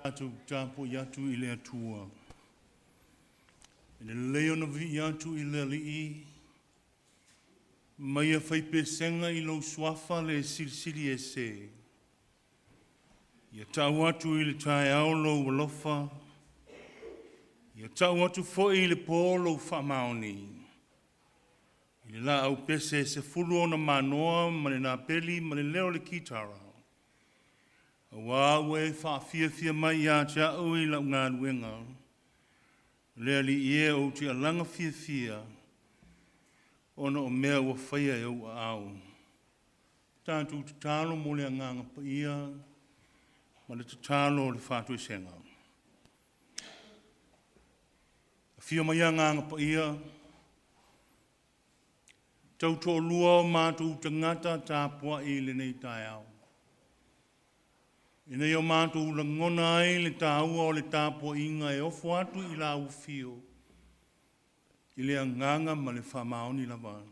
Tatou tapuai atu i le Atua. E lelei ona vivii atu i le Alii, ma ia fai pesega i lou suafa le Silisili Ese. Ia tau atu i le taeao lou alofa, ia tau atu foi i le po lou faamaoni. I le laau pese e 10 ona manoa ma le lapeli ma le leo o le kitara, auā ua e faafiafia mai ia te au i lau galuega. Le Alii e, ou te alaga fiafia ona o mea ua faia e ou aao. Tatou tatalo mo le Agaga Paia ma le tatalo o le faatoesega. Afio mai Agaga Paia, tautoalua o matou tagata tapuai i lenei taeao, ina ia matou lagona ai le taua o le tapuaiga e ofo atu i lau afio i le agaga ma le faamaoni lava,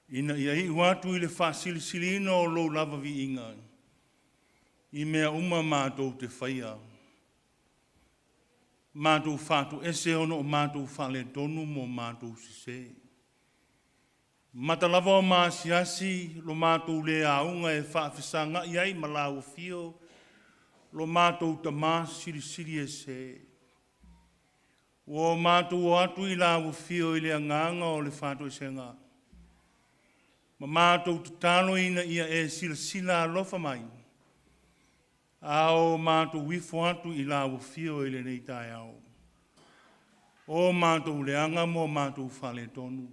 ina ia iu atu i le faasilisiliina o lou lava viiga i mea uma matou te faia, matou faatoese ona o matou faaletonu ma o matou sesē. Mata lava o maasiasi lo matou le auga e faafesagai ai ma lau afio, lo matou Tama Silisili Ese. Ua o matou o atu i lau afio i le agaga o le faatoesega, ma matou tatalo ina ia e silasila alofa mai, a o matou ifo atu i lau afio i lenei taeao. O matou leaga ma o matou faaletonu,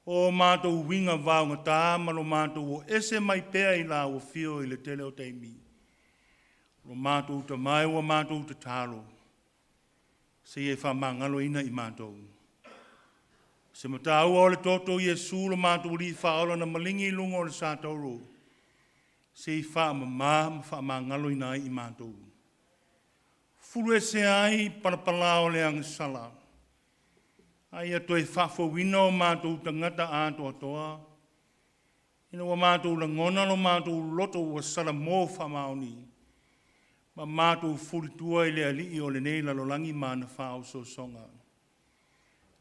o matou uiga vaogata ma lo matou o ese mai pea i lau afio i le tele o taimi. Lo matou Tama e, ua matou tatalo, se i e faamagaloina i matou. Se mataua o le toto Iesu lo matou Alii Faaola na maligi i luga o le satauro, se i faamama ma faamagaloina ai i matou. Fulu ese ai palapala o le agasala, a ia toe faafouina o matou tagata atoatoa, ina ua matou lagona lo matou loto ua salamo faamaoni, ma matou fulitua i le alii o lenei lalolagi ma ana faaosoosoga.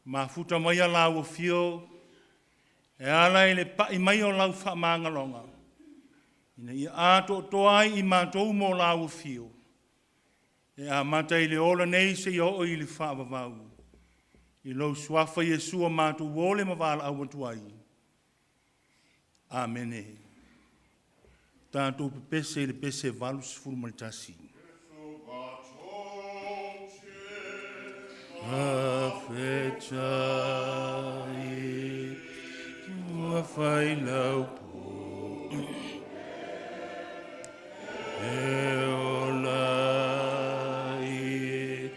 Mafuta maia lau afio e ala i le pai mai o lau faamagaloga, ina ia atoatoa ai i matou mo lau afio, e amata i le ola nei seia oo i le faavavau. I lou suafa Iesu matou ole ma valaau atu ai. Amene. Tatou pepese i le pese 81. Faafetai ua fai lau e ola ai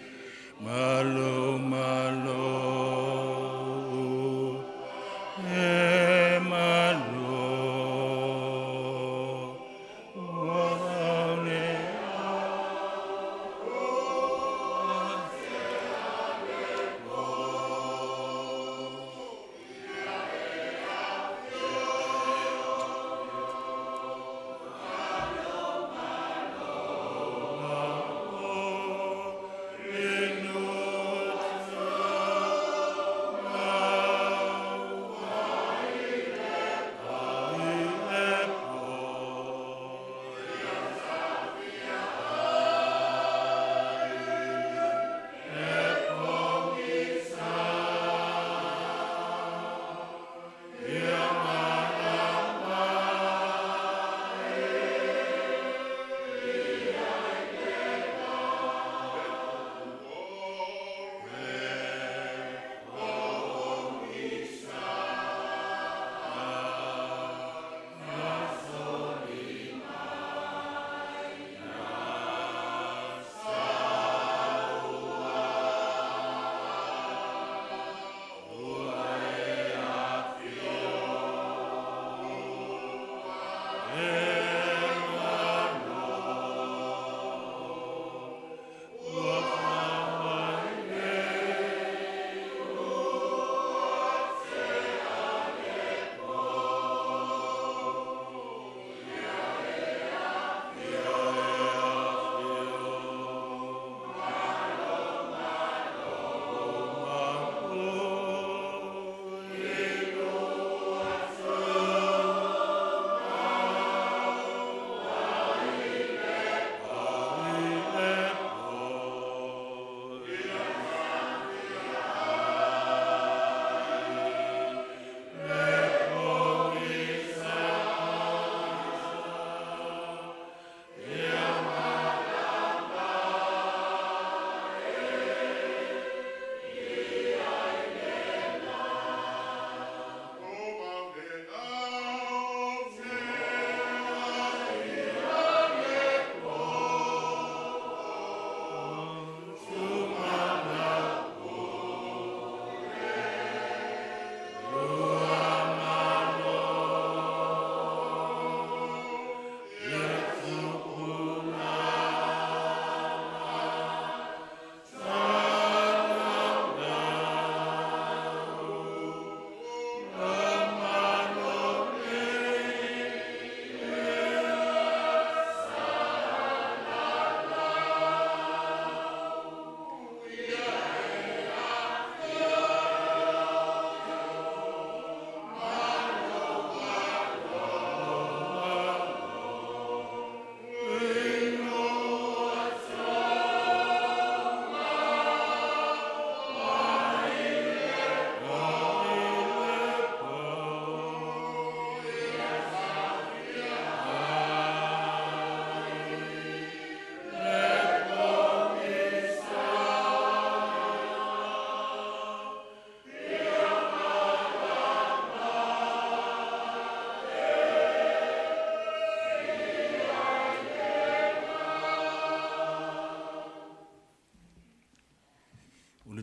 malo malo e malo ua le.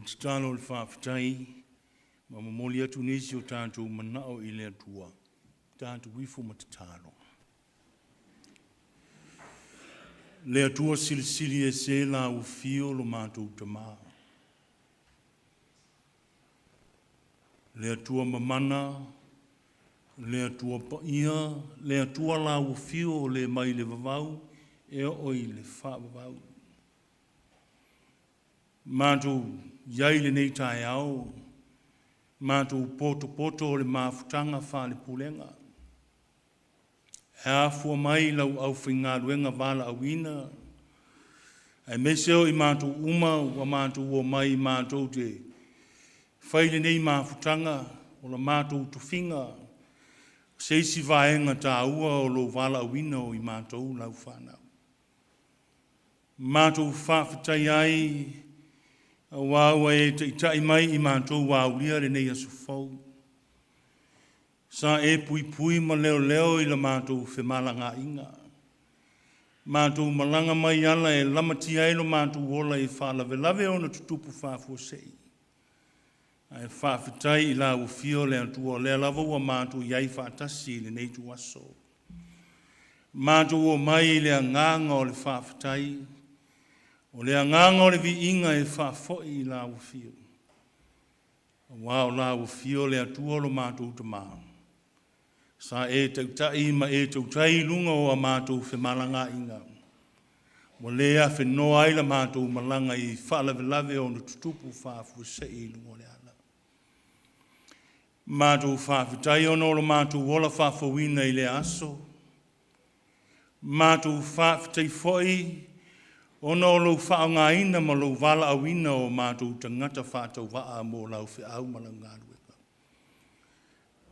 tatalo o le faafetai ma momoli atu nisi o tatou manao i le Atua, tatou ifo ma tatalo. Le Atua silisili ese la ufio lo matou Tamā. Le Atua mamana, le Atua paia, le Atua la ufio le mai le vavau e oo i le faavavau. Matou iai lenei taeao, matou potopoto o le mafutaga faalepulega. E afua mai lau aufaigaluega valaauina, aemaise o i matou uma ua matou omai matou te fai lenei mafutaga o la matou tofiga, se isi vaega taua o lou valaauina o i matou lau fanau. Matou faafetai ai auā ua e taitai mai i matou ua aulia lenei aso fou. Sa e puipui ma leoleo i la matou femalagaaiga. Matou malaga mai ala e lamatia ai lo matou ola i faalavelave ona tutupu faafuasei. Ae faafetai i lau afio le Atua o lea lava ua matou i ai faatasi i lenei ituaso. Matou omai i le agaga o le faafetai, o le agaga o le viiga e faafoi i lau afio. Auā o lau afio le Atua lo matou Tamā. Sa e taitai ma e tautai i luga o a matou femalagaaiga. Ua le afenoa ai la matou malaga i faalavelave ona tutupu faafuasei i luga o le ala. Matou faafetai ona o lo matou ola faafouina i lea aso. Matou faafetai foi ona o lou faaaogaina ma lou valaauina o matou tagata faatauvaa mo lau feau ma lau galuega.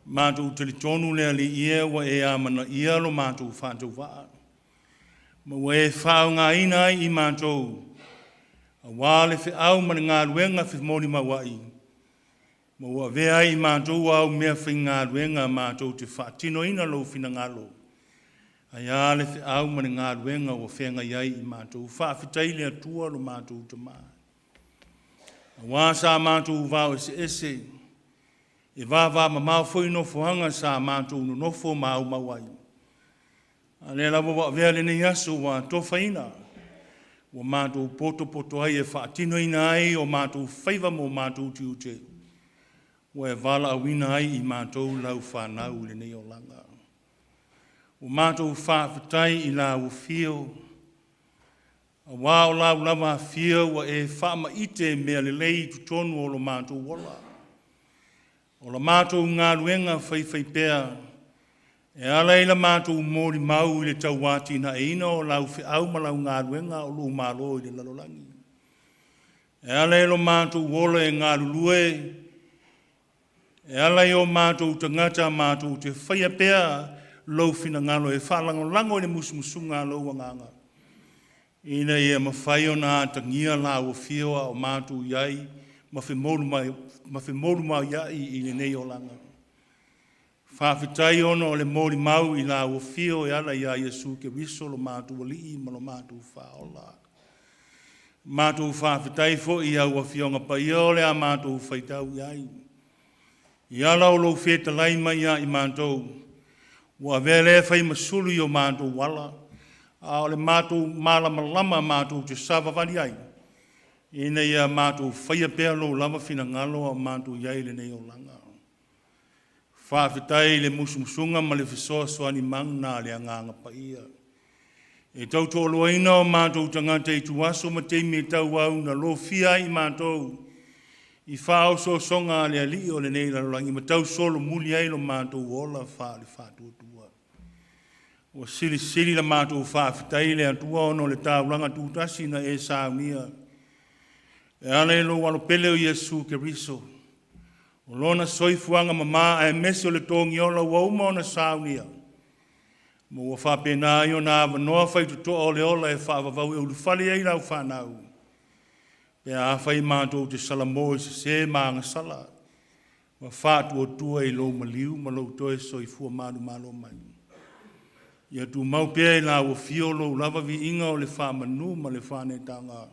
Matou talitonu le Alii e ua e amanaia lo matou faatauvaa, ma ua e faaaogaina ai i matou, auā le feau ma le galuega femolimauai, ma ua avea ai i matou au meafaigaluega matou te faatinoina lou finagalo, ae a le feau ma le galuega ua feagai ai i matou. Faafetai i le Atua lo matou Tamā. Auā sa matou vao eseese, e vavamamao foi nofoaga sa matou nonofo ma aumau ai. A o lea lava ua avea lenei aso ua atofaina, ua matou potopoto ai e faatinoina ai o matou faiva ma o matou tiute, ua e valaauina ai i matou lau fanau i lenei olaga. Ua matou faafetai i lau afio, auā o lau lava afio ua e faamaite mea lelei i totonu o lo matou ola. O la matou galuega faifaipea, e ala i la matou molimau i le tauatinaeina o lau feau ma lau galuega o lou Malo i le lalolagi. E ala i lo matou ola e galulue, e ala i o matou tagata matou te faia pea lou finagalo e faalagolago i le musumusuga a lou Agaga, ina ia mafai ona atagia lau afio a o matou i ai ma femolumaiai i lenei olaga. Faafetai ona o le molimau i lau afio e ala iā Iesu Keriso lo matou Alii ma lo matou Faaola. Matou faafetai foi i au Afioga Paia o le a matou faitau i ai. I ala o lou fetalai mai ia i matou, ua avea lea fai ma sulu i o matou ala, a o le matou malamalama matou te savavali ai, ina ia matou faia pea lou lava finagalo a o matou i ai i lenei olaga. Faafetai i le musumusuga ma le fesoasoani mana a le Agaga Paia. E tautoaluaina o matou tagata i ituaso ma taimi e tauau na lofia ai i matou i faaosoosoga a le alii o lenei lalolagi ma tausolomuli ai lo matou ola faale-faatuatua. Ua silisili la matou faafetai i le Atua ona o le taulaga tutasi na e saunia e ala i lou Alo pele o Iesu Keriso, o lona soifuaga mamā aemaise o le togiola ua uma ona saunia, ma ua faapena ai ona avanoa faitotoa o le ola e faavavau e ulufale ai lau fanau, pe afai matou te salamo i sesē ma agasala, ma faatuatua i lou maliu ma lou toe soifua manumalo mai. Ia tumau pea i lau afio lou lava viiga o le faamanu ma le faaneetaga.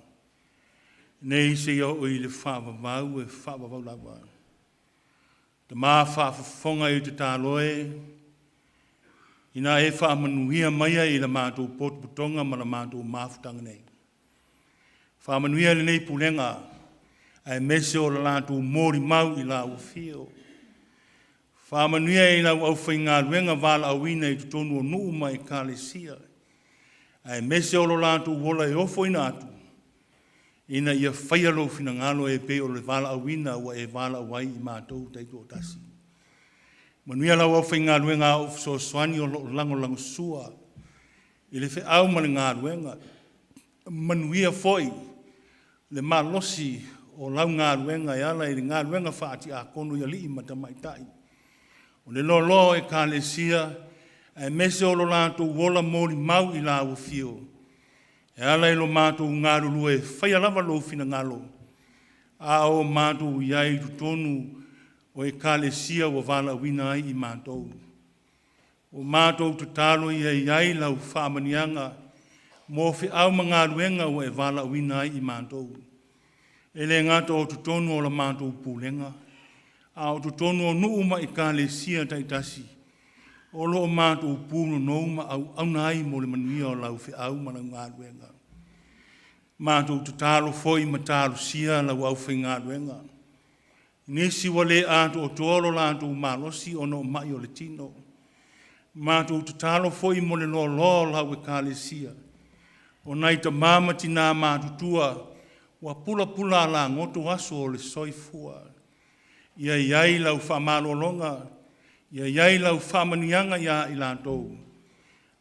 Nei seia oo i le faavavau e faavavau lava. Tama faafofoga i tatalo e, ina e faamanuia maia i la matou potopotoga ma la matou mafutaga nei. Faamanuia lenei pulega, aemaise o le latou molimau i lau afio. Faamanuia i lau aufaigaluega valaauina i totonu o nuu ma ekalesia, aemaise o lo latou ola e ofoina atu, ina ia faia lou finagalo e pei o le valaauina ua e valaau ai i matou taitoatasi. Manuia lau aufaigaluega ao fesoasoani o loo lagolagosua i le feau ma le galuega. Manuia foi le malosi o lau galuega e ala i le galuega faatiakono i alii ma tamaitai. O le loaloa o ekalesia, aemaise o lo latou ola molimau i lau afio, e ala i lo matou galulue e faia lava lou finagalo, a o matou i ai i totonu o ekalesia ua valaauina ai i matou. Ua matou tatalo ia i ai lau faamanuiaga mo feau ma galuega ua e valaauina ai i matou. E le gata o totonu o la matou pulega, a o totonu o nuu ma ekalesia taitasi, o lo o matou punonou ma auauna ai mo le manuia o lau feau ma lau galuega. Matou tatalo foi ma talosia lau aufaigaluega. Nisi ua le atoatoa lo latou malosi ona o mai o le tino. Matou tatalo foi mo le loaloa o lau ekalesia. O nai tamā ma tinā matutua ua pulapula alagoto aso o le soifua. Ia i ai lau faamalologa, ia i ai lau faamanuiaga ia i latou,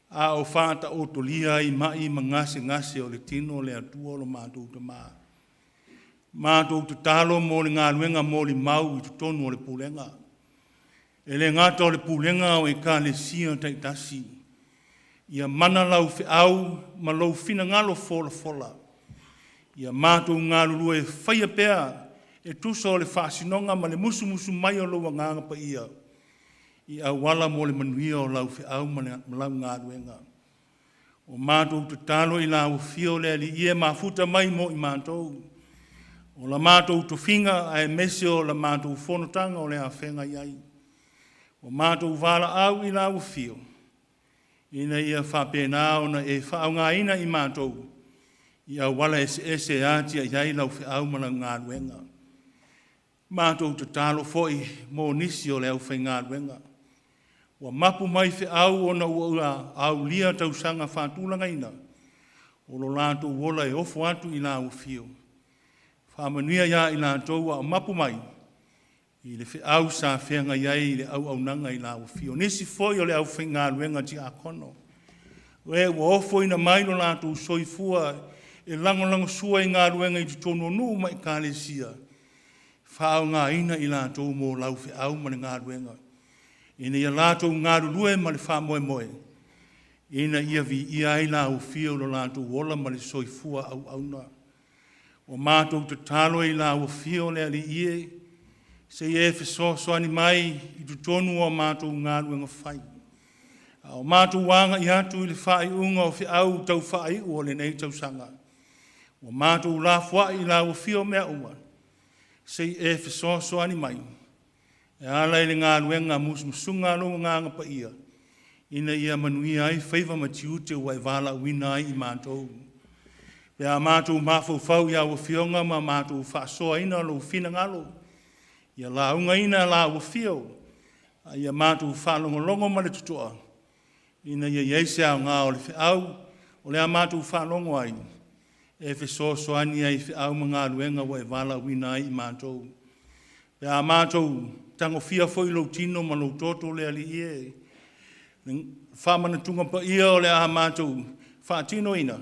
a o faataotolia ai mai ma gasegase o le tino le Atua o lo matou Tamā. Matou tatalo mo le galuega molimau i totonu o le pulega. E le gata o le pulega o ekalesia taitasi, ia mana lau feau ma lou finagalo folafola. Ia matou galulue e faia pea e tusa o le faasinoga ma le musumusu mai o lou Agaga Paia i auala mo le manuia o lau feau ma lau galuega. O matou tatalo i lau afio le Alii e mafuta mai mo i matou. O la matou tofiga aemaise o la matou fonotaga o le a feagai ai. O matou valaau i lau afio, ina ia faapena ona e faaaogaina i matou i auala eseese e atiae ai lau feau ma lau galuega. Matou tatalo foi mo nisi o le aufaigaluega. Ua mapu mai feau ona ua aulia tausaga faatulagaina o lo latou ola e ofo atu i lau afio. Faamanuia ia i latou a o mapu mai i le feau sa feagai ai i le auaunaga i lau afio. Nisi foi o le aufaigaluega tiakono, o e ua ofoina mai lo latou soifua e lagolagosua i galuega i totonu o nuu ma ekalesia, faaaogaina i latou mo lau feau ma le galuega, ina ia latou galulue ma le faamoemoe, ina ia viia ai lau afio lo latou ola ma le soifua auauna. Ua matou tatalo i lau afio le Alii e, seia e fesoasoani mai i totonu o a matou galuega fai. A o matou agai atu i le faaiuga o feau tau faaiu o lenei tausaga. Ua matou lafoai i lau afio mea uma, se i e fesoasoani mai, e ala i le galuega musumusuga a lou Agaga Paia, ina ia manuia ai faiva ma tiute ua e valaauina ai i matou. Pe a matou mafaufau i au afioga ma matou faasoaina lou finagalo, ia laugaina lau afio, a ia matou faalogologo ma le totoa, ina ia i ai se aoga o le feau, o le a matou faalogo ai, e fesoasoani ai i feau ma galuega ua e valaauina ai i matou. Pe a matou tagofia foi lou tino ma lou toto le Alii e, le faamanatuga paia o le a matou faatinoina,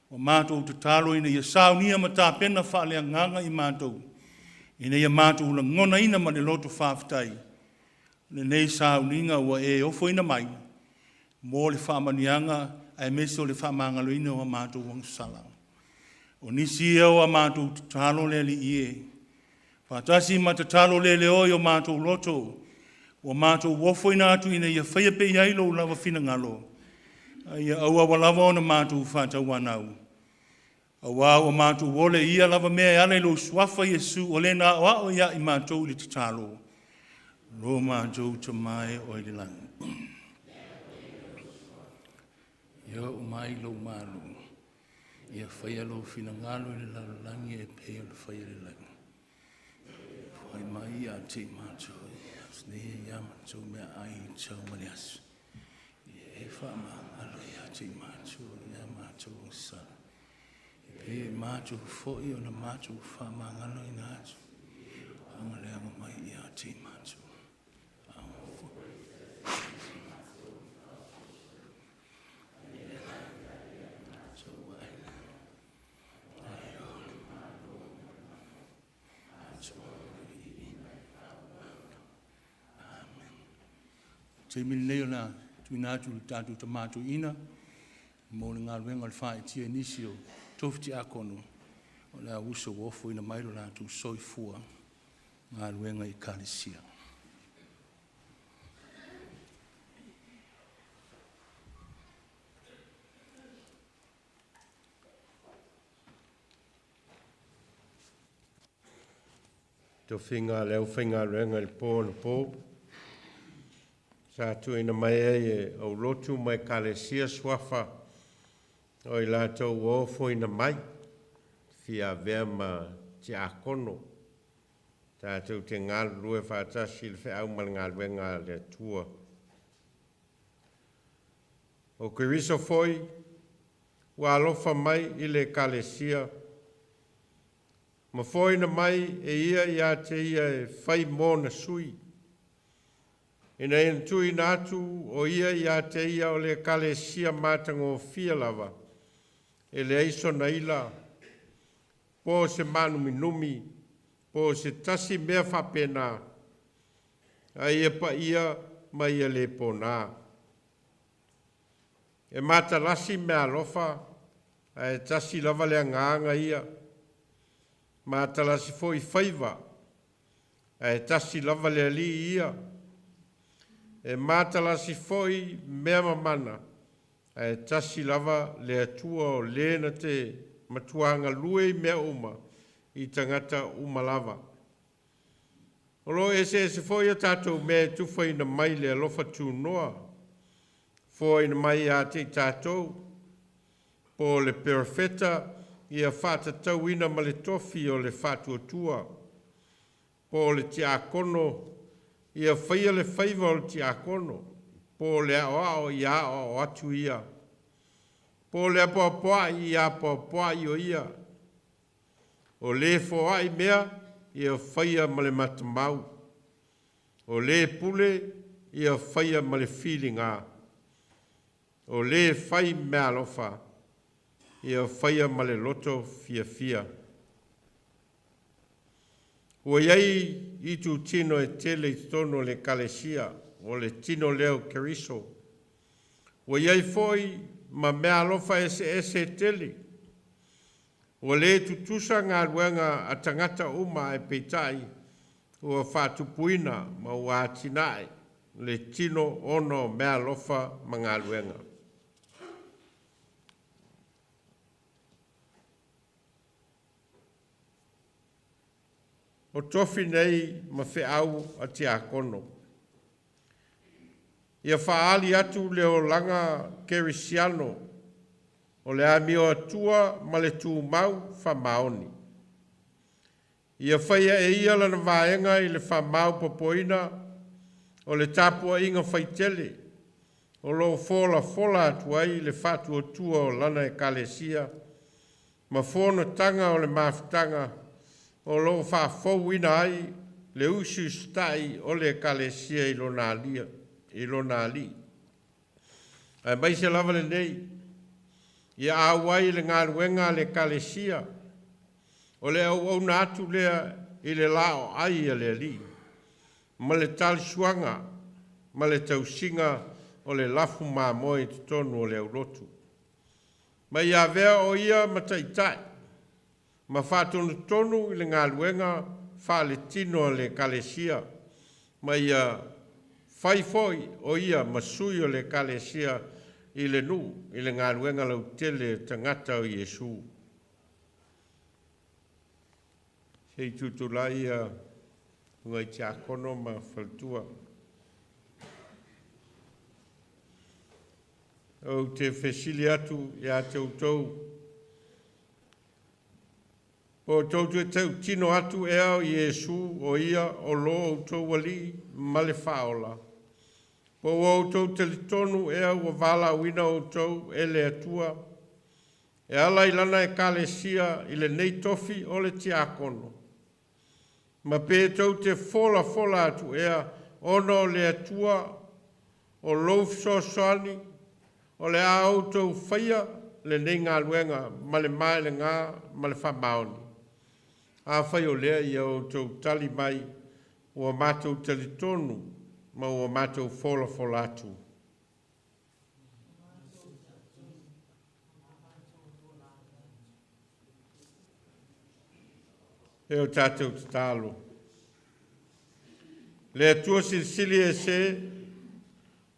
ua matou tatalo ina ia saunia ma tapena faaleagaga i matou, ina ia matou lagonaina ma le loto faafetai lenei sauniga ua e ofoina mai mo le faamanuiaga aemaise o le faamagaloina o a matou agasala. O nisi ia o a matou tatalo le Alii e, faatasi ma tatalo leleoa i o matou loto, ua matou ofoina atu ina ia faia pea i ai lou lava finagalo, a ia auaua lava ona matou faatauanau. Auā ua matou ole i ia lava mea e ala i lou Suafa Iesu o le na aoao ia i matou i le tatalo, Lo matou Tama e oe i le lagi. Ia oo mai lou Malo, ia faia lou finagalo i le lalolagi e pei ona faia i le lagi. Foai mai ia te i matou i aso nei e ia matou meaai i le tau ma le aso. Ia e faamagalo ia te i matou ia matou gasala. E pei e matou foi ona matou faamagaloina atu. Agaleaga mai ia te i matou. Taimi lenei o le a tuuina atu i le tatou Tama Toeaina mo le galuega o le faaitia i nisi o tofi tiakono o le au uso ua ofoina mai lo latou soifua galuega i Ekalesia. Tofiga a le aufaigaluega i le po anapo sa tuuina mai ai e aulotu ma Ekalesia suafa o i latou ua ofoina mai fia avea ma tiakono tatou te galulue faatasi i le feau ma le galuega a le Atua. O Keriso foi ua alofa mai i le Ekalesia ma foaina mai e Ia ia te Ia e fai mona sui, ina ia tuuina atu o Ia ia te Ia o le Ekalesia matagofie lava, e leai sona ila, po o se maanuminumi, po o se tasi mea faapena, a ia paia ma ia le pona. E matalasi meaalofa, ae tasi lava le Agaga ia. Matalasi foi faiva, ae tasi lava le Alii ia. E matalasi foi mea ma mana, ae tasi lava le Atua o le na te matuā galue i mea uma i tagata uma lava. O lo o eseese foi a tatou mea e tufaina mai le alofa tunoa, foaina mai ia te i tatou, po o le perofeta ia faatatauina ma le tofi o le faatuatua, po o le tiakono ia faia le faiva o le tiakono, po o le aoao ia aoao atu ia, po o le apoapoai ia apoapoai o ia, o le foai mea ia faia ma le matamau, o le pule ia faia ma le filiga, o le fai meaalofa ia faia ma le loto fiafia. Ua i ai itutino e tele i totonu o le Ekalesia, o le tino lea o Keriso. Ua i ai foi ma meaalofa eseese e tele. Ua le tutusa galuega a tagata uma ae peitai ua faatupuina ma ua atinae le tino ona o meaalofa ma galuega. O tofi nei ma feau a tiakono. Ia faaali atu le olaga kerisiano o le amioatua ma le tumau faamaoni. Ia faia e ia lana vaega i le faamaopoopoina o le tapuaiga faitele o lo o folafola atu ai le faatuatua o lana Ekalesia ma fonotaga o le mafutaga o lo o faafouina ai le usiusita'i o le Ekalesia i lona Alii. Aemaise lava lenei, ia auai i le galuega a le Ekalesia, o le auauna atu lea i le laoai a le Alii, ma le talisuaga ma le tausiga o le lafu mamoe i totonu o le aulotu. Ma ia avea o ia ma taitai ma faatonutonu i le galuega faaletino a le Ekalesia, ma ia fai foi o ia ma sui o le Ekalesia i le nuu i le galuega lautele o tagata o Iesu. Se i tutulai ia luga i tiakono ma faletua. Ou te fesili atu ia te outou, po o outou toe tautino atu ea o Iesu o ia o lo outou Alii ma le Faaola, po ua outou talitonu ea ua valaauina outou e le Atua e ala i lana Ekalesia i lenei tofi o le tiakono, ma pe tou te folafola atu ea ona o le Atua o lou fesoasoani o le a outou faia lenei galuega ma le maelega ma le faamaoni. Afai o lea, ia outou tali mai, ua matou talitonu ma ua matou folafola atu. E o tatou tatalo. Le Atua silisili ese,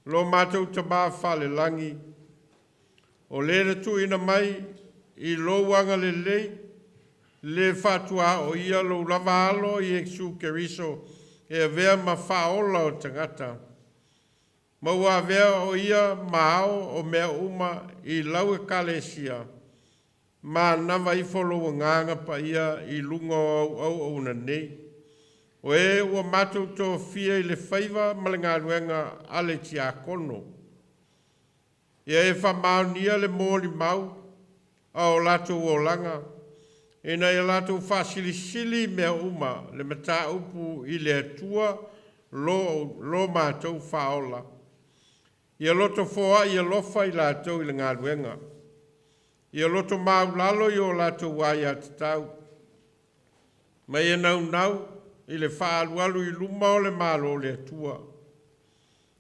lo matou Tamā faalelagi, o lē na tuuina mai i lou agalelei le faatuaoia lou lava Alo Iesu Keriso e avea ma faaola o tagata, ma ua avea o ia ma ao o mea uma i lau Ekalesia, manava ifo lou Agaga Paia i luga o au auauna nei, o e ua matou tofia i le faiva ma le galuega a le tiakono. Ia e faamaonia le molimau a o latou olaga, ina ia latou faasilisili mea uma le mataupu i le Atua lo matou faaola. Ia loto foai alofa i latou i le galuega. Ia loto maulalo i o latou aiatatau. Ma ia naunau i le faaalualu i luma o le Malo o le Atua.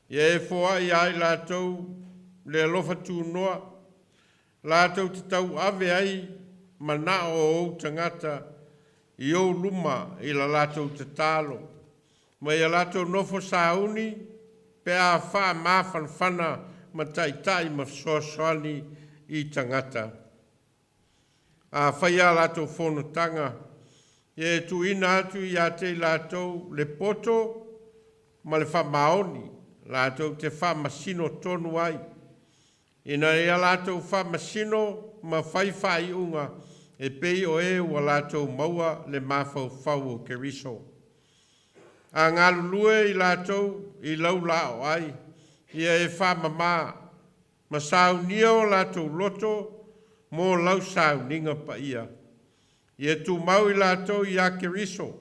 Ia e foai ai latou le alofa tunoa, latou te tauave ai manao o ou tagata i ou luma i la latou tatalo, ma ia latou nofo sauni pe a faamafanafana ma taitai ma fesoasoani i tagata. Afai a latou fonotaga, ia e tuuina atu ia te i latou le poto ma le faamaoni, latou te faamasino tonu ai, ina ia latou faamasino ma fai faaiuga e pei o e ua latou maua le mafaufau o Keriso. A galulue i latou i lau laoai ai, ia e faamamā ma saunia o latou loto mo lau sauniga paia. Ia tumau i latou ia Keriso,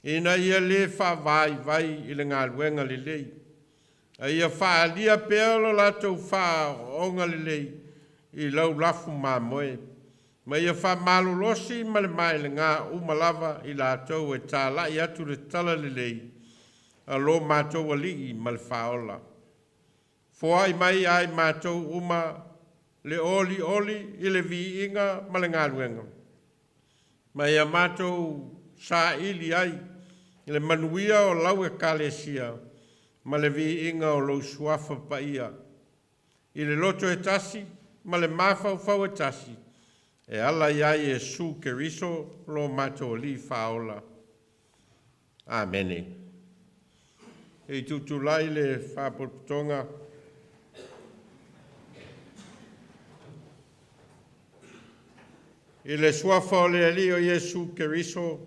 ina ia lē faavaivai i le galuega lelei, a ia faaalia pea lo latou faaooga lelei i lau lafu mamoe, ma ia faamalolosi ma le maelega uma lava i latou e tala'i atu le tala lelei a lo matou Alii ma le Faaola. Foai mai ai matou uma le olioli i le viiga ma le galuega, ma ia matou saili ai le manuia o lau Ekalesia ma le viiga o lou suafa paia, i le loto e tasi ma le mafaufau e tasi, e ala iā Iesu Keriso lo matou Alii Faaola. Amene. E tutulai le faapotopotoga i le suafa o le Alii o Iesu Keriso,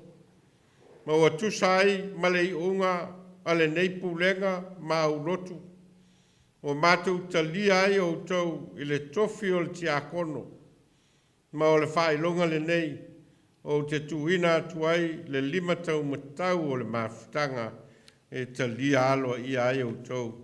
ma ua tusa ai ma le iuga a lenei pulega ma aulotu, ua matou talia ai outou i le tofi o le tiakono, ma o le faailoga lenei ou te tuuina atu ai le lima taumatau o le mafutaga e talia aloaia ai outou.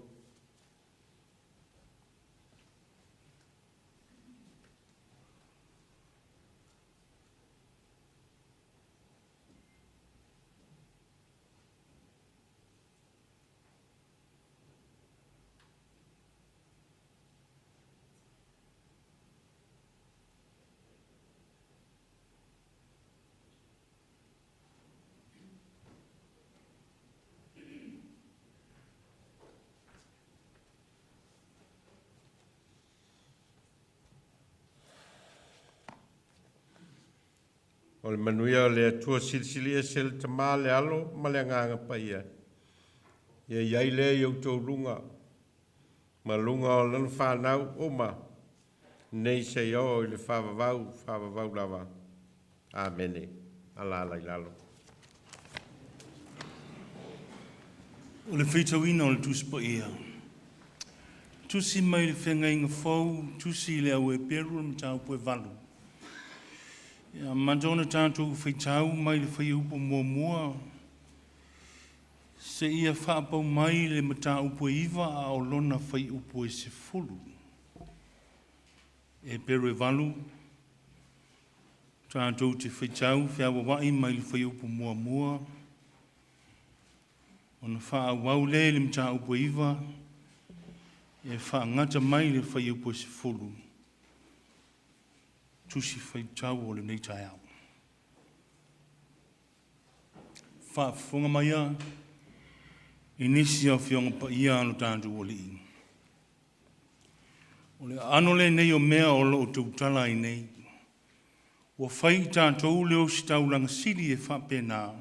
O le manuia o le Atua Silisili Ese, le Tamā, le Alo ma le Agaga Paia, ia i ai lea i outou luga, ma luga o lana whanau uma, nei seia oo i le faavavau, faavavau lava. Amene. Alaala i lalo. O le faitauina o le Tusi Paia. Tusi mai le Feagaiga Fou, tusi i le au Eperu, le mataupu e 8. Ia amata ona tatou faitau mai le fuaiupu 1, seia faapau mai le mataupu e 9 a o lona fuaiupu e 10. Eperu e 8, tatou te faitau feauauai mai le fuaiupu 1, ona faaauau lea i le mataupu e 9, e faagata mai le fuaiupu e 10, tusi faitau o lenei taeao. Faafofoga maia i nisi o afioga paia a lo tatou Alii. O le aano lenei o mea o lo o tautala ai nei. Ua fai i tatou le ositaulaga sili e faapena,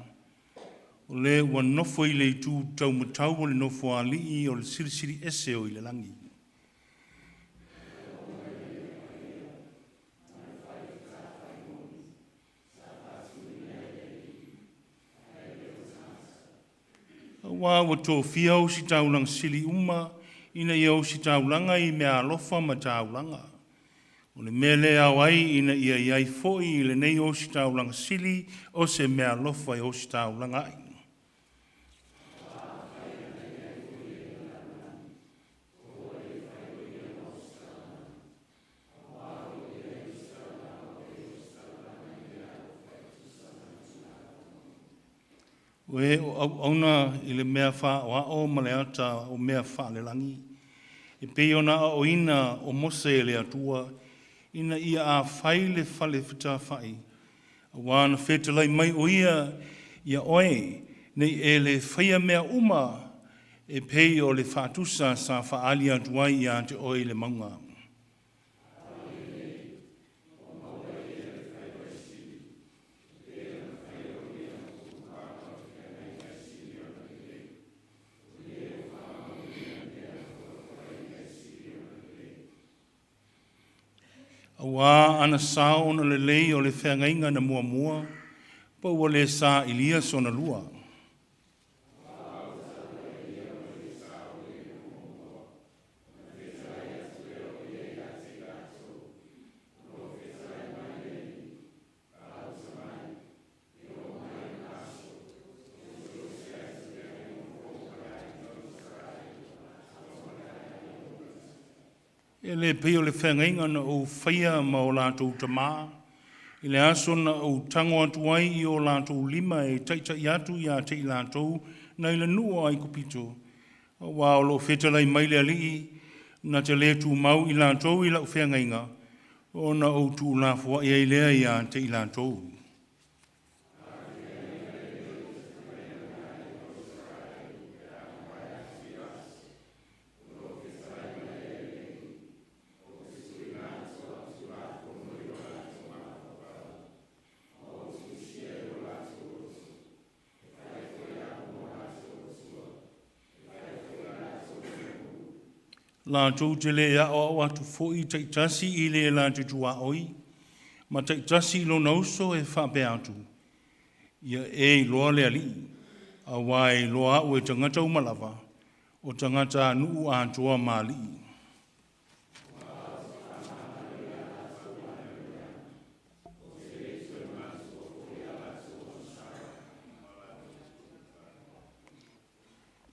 o le ua nofo i le itu taumatau o le nofoaali'i o le Silisili Ese o i le lagi. Auā ua tofia ositaulaga sili uma ina ia ositaulaga i meaalofa ma taulaga. O le mea lea e ao ai ina ia i ai foi i lenei ositaulaga sili o se meaalofa e ositaulaga ai. O e o auauna i le mea faaoao ma le ata o mea faalelagi, e pei ona aoaoina o Mose e le Atua, ina ia afai le fale fetafa'i, auā na fetalai mai o ia ia oe, nei e le faia mea uma e pei o le faatusa sa faaali atu ai iā te oe i le mauga. Auā ana sao ona lelei o le feagaiga na muamua, pa ua lē sailia sona lua. E le pei o le feagaiga na ou faia ma o latou tamā, i le aso na ou tago atu ai i o latou lima e taita'i atu iā te i latou nai le nuu o Aikupito, auā o lo o fetalai mai le Alii, na te lē tumau i latou i lau feagaiga, ona ou tuulafoa'i ai lea iā te i latou. Latou te lē aoao atu foi taitasi i le latou tuaoi, ma taitasi i lona uso e faapea atu, Ia e iloa le Alii, auā e iloa a'u e tagata uma lava, o tagatanuu atoa ma alii.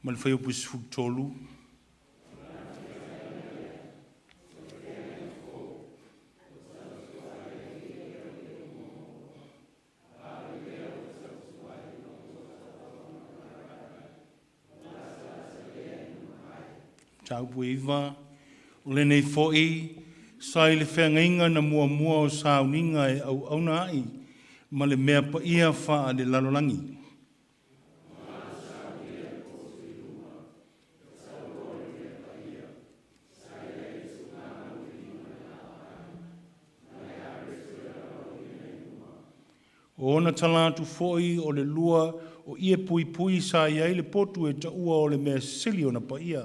Ma le fuaiupu 13. Mataupu e 9, o lenei foi, sa i le feagaiga na muamua o sauniga e auauna ai ma le mea paia faalelalolagi. O ona tala atu foi o le lua o ie puipui sa i ai le potu e taua o le mea sili ona paia.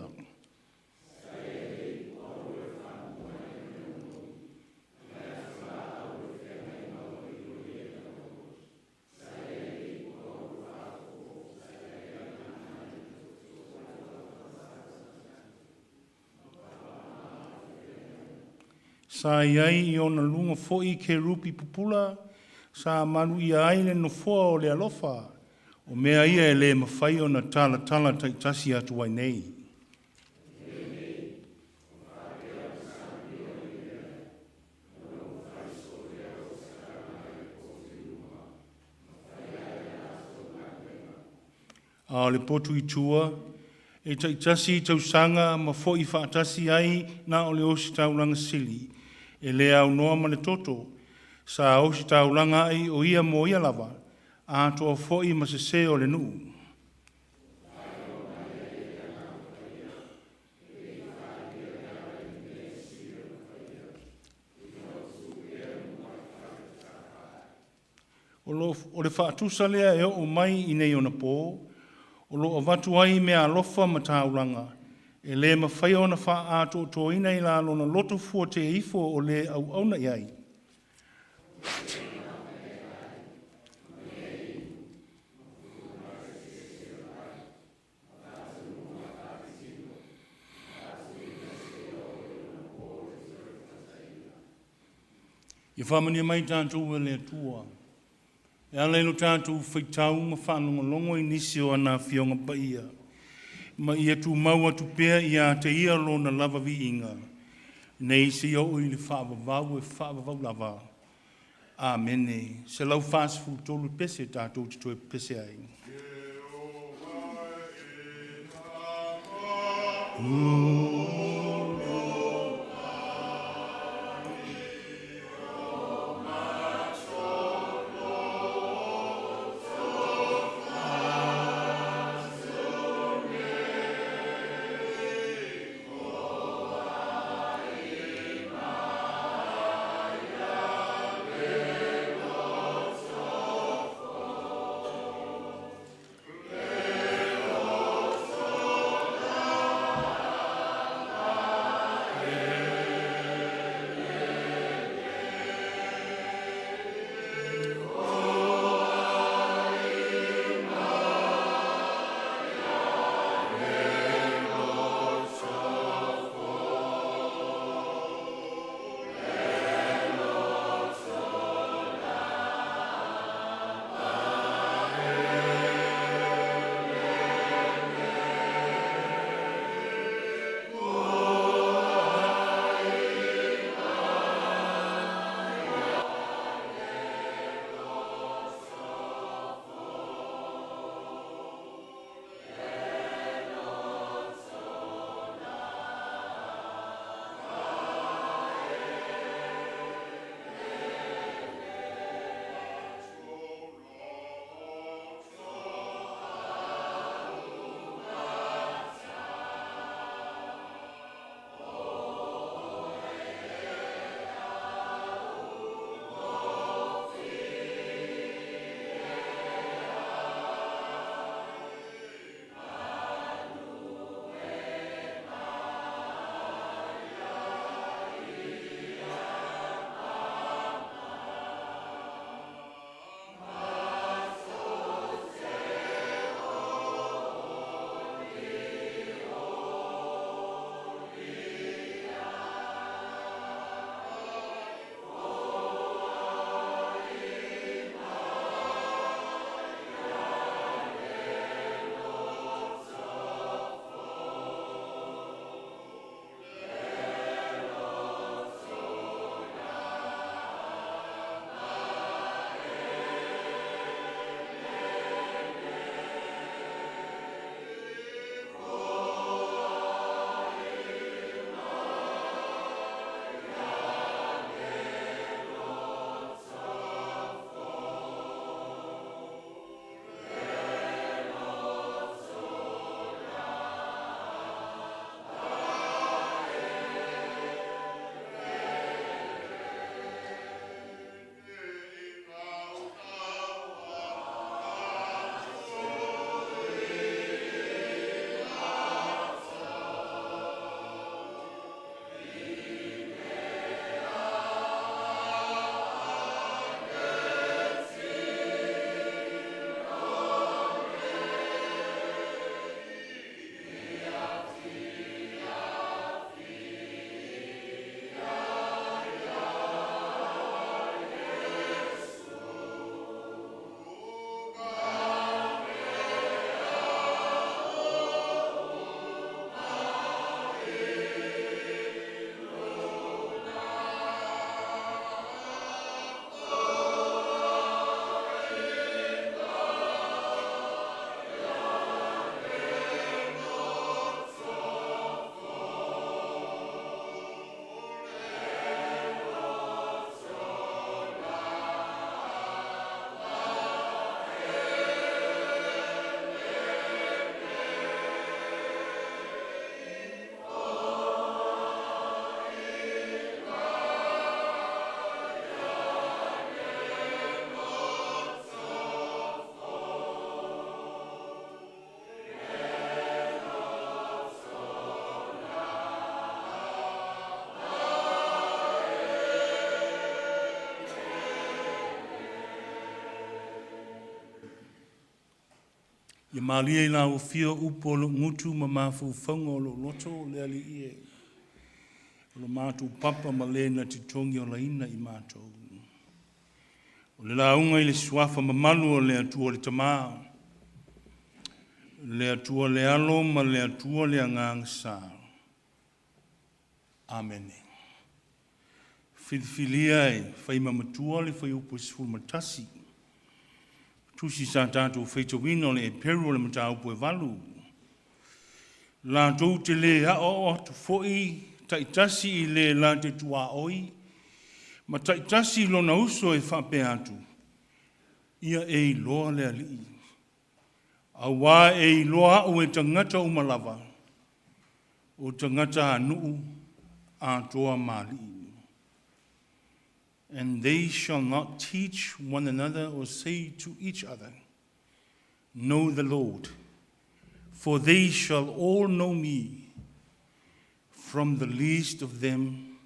Sa i ai i ona luga foi kerupi pupula, sa maluia ai le nofoa o le alofa, o mea ia e le mafai ona talatala taitasi atu ai nei. A o le potu i tua, e taitasi tausaga ma foi faatasi ai na o le ositaulaga sili, e le aunoa ma le toto, sa ositaulaga ai o ia mo ia lava, atoa foi ma sesē o le nuu. O le faatusa lea e oo mai i nei ona pō, o lo o avatu ai meaalofa ma taulaga, e le mafai ona faaatoatoaina i la lona loto fuateifo ifo o le auauna i ai. Ia faamanuia mai tatou e le Atua, e ala i lo tatou faitau ma faalogologo i nisi o ana Afioga Paia, ma ia tumau atu pea ia te Ia Lona lava viiga, nei seia oo i le faavavau e faavavau lava. Amene. 143 pese tatou te toe pese ai. Ia malie i lau afio upu o lou gutu ma mafaufauga o lou loto, le Alii e, o lo matou papa ma le na te togiolaina i matou. O le lauga i le suafa mamalu o le Atua le Tama, le Atua le Alo ma le Atua le Agaga Sa. Amene. Filifilia e faimamatua le fuaiupu e 11. Tusi sa tatou faitauina o le Eperu o le mataupu e 8. Latou te lē aoao atu foi taitasi i le la te tuaoi, ma taitasi i lona uso e faapea atu, Ia e iloa le Alii. Auā e iloa au e tagata uma lava, o tagatanuu atoa ma alii. And they shall not teach one another or say to each other, Know the Lord, for they shall all know me, from the least of them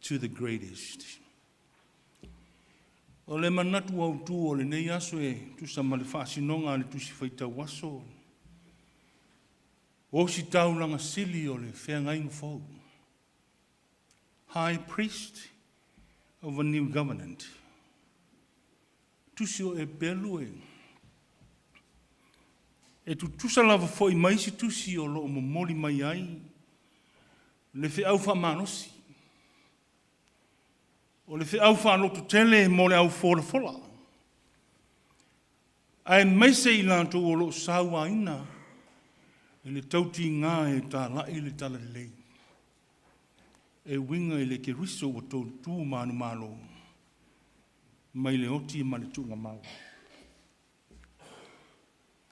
to the greatest. O le manatu autū o lenei aso e tusa ma le faasinoga a le Tusi Faitau Aso, Ositaulaga Sili o le Feagaiga Fou, High Priest of a New Covenant. Tusi o Eperu e e tutusa lava foi ma isi tusi o lo o momoli mai ai le feau faamalosi, o le feau faalototele mo le au folafola, aemaise i latou o lo o sauaina i le tautiga e talai le talalelei e uiga i le Keriso ua toltu manumalo mai le oti ma le tuugamau.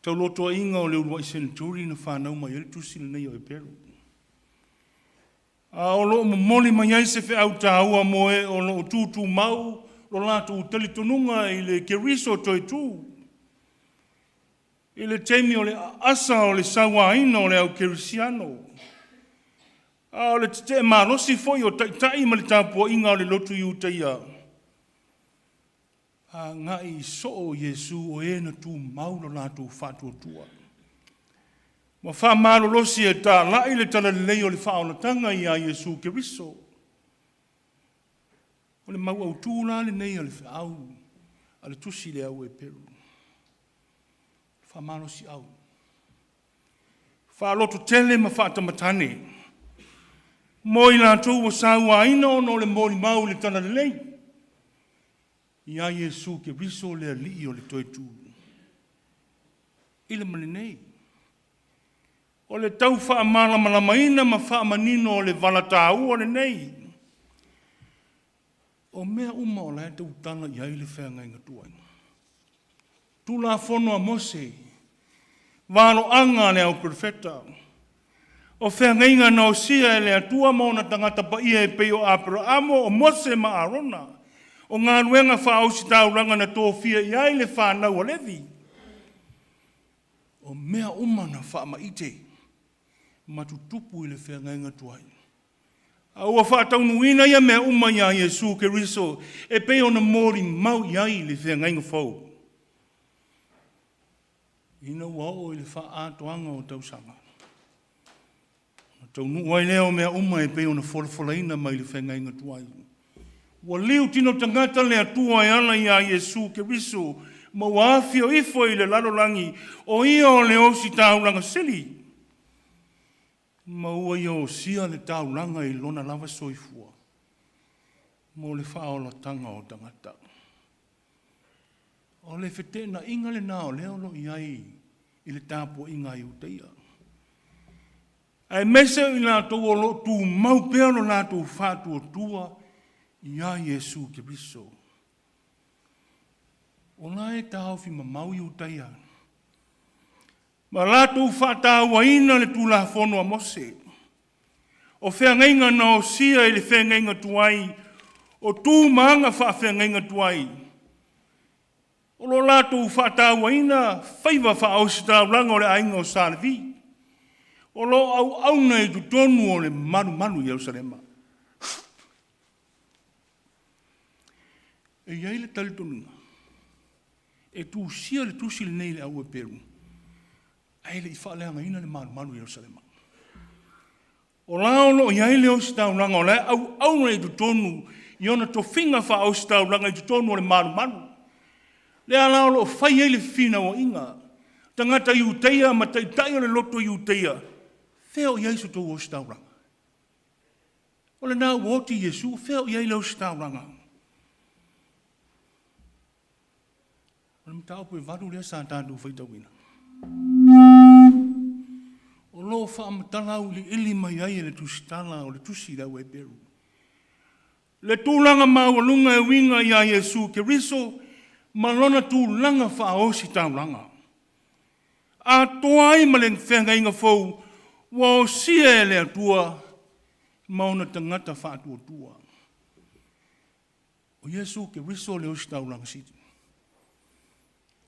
Taulotoaiga o le uluai seneturi na fanau mai ai le tusi lenei o Eperu. A o lo o momoli mai ai se feau taua mo e o lo o tutumau lo latou talitonuga i le Keriso toe tu. I le taimi o le aasa o le sauaina o le au kerisiano, a o le tetee malosi foi o taitai ma le tapuaiga o le lotu Iutaia, agai soo Iesu o e na tumau lo latou faatuatua ma faamalolosi e talai le talalelei o le faaolataga iā Iesu Keriso. O le mau autū la lenei a le feau a le tusi i le au Eperu. Faamalosiau. Faalototele ma faatamatane mo i latou ua sauaina ona o le molimau i le talalelei iā Iesu Keriso le Alii o le toe tu. I le ma lenei, o le tau faamalamalamaina ma faamanino o le vala taua lenei, o mea uma o la e tautala i ai le feagaiga tuai. Tulafono a Mose, valoaga a le au perofeta, o feagaiga na osia e le Atua ma ona tagata paia e pei o Aperaamo, o Mose ma Arona, o galuega faaositaulaga na tofia i ai le fanau a Levi, o mea uma na faamaite ma tutupu i le feagaiga tuai. A ua faataunuuina ia mea uma iā Iesu Keriso e pei ona molimau i ai le feagaiga fou. Ina ua oo i le faaatoaga o tausaga, ona taunuu ai lea o mea uma e pei ona folafolaina mai le feagaiga tuai. Ua liu tino tagata le Atua e ala iā Iesu Keriso ma ua afio ifo i le lalolagi o ia o le ositaulaga sili, ma ua ia osia le taulaga i lona lava soifua mo le faaolataga o tagata. O le feteenaiga lena o lea o lo o i ai i le tapuaiga a Iutaia, aemaise o i latou o lo o tumau pea lo latou faatuatua iā Iesu Keriso. O la e taofi mamao Iutaia ma latou faatauaina le Tulafono a Mose, o feagaiga na osia i le feagaiga tuai, o tu ma aga faafeagaiga tuai, o lo latou faatauaina faiva faaositaulaga o le aiga o Sa Levi, o lo o auauna i totonu o le malumalu i Ierusalema. E i ai le talitonuga, e tusia le tusi lenei i le au Eperu. Ae le i faaleagaina le malumalu i Ierusalema. O la o lo o i ai le ositaulaga o la e auauna i totonu i ona tofiga faaositaulaga i totonu o le malumalu. Lea la o lo o fai ai le fefinauaiga. Tagata Iuteia ma taitai o le loto Iuteia, fea o i ai so tou ositaulaga? O lena ua oti Iesu, fea o i ai le ositaulaga? O le mataupu e 8 lea sa tatou faitauina. O lo o faamatala auiliili mai ai e le tusitala o le tusi i le au Heperu. Le tulaga maualuga e uiga ia Iesu Keriso ma lona tulaga faaositaulaga. Atoa ai ma le feagaiga fou ua osia e le Atua ma ona tagata faatuatua. O Iesu Keriso le ositaulaga sili.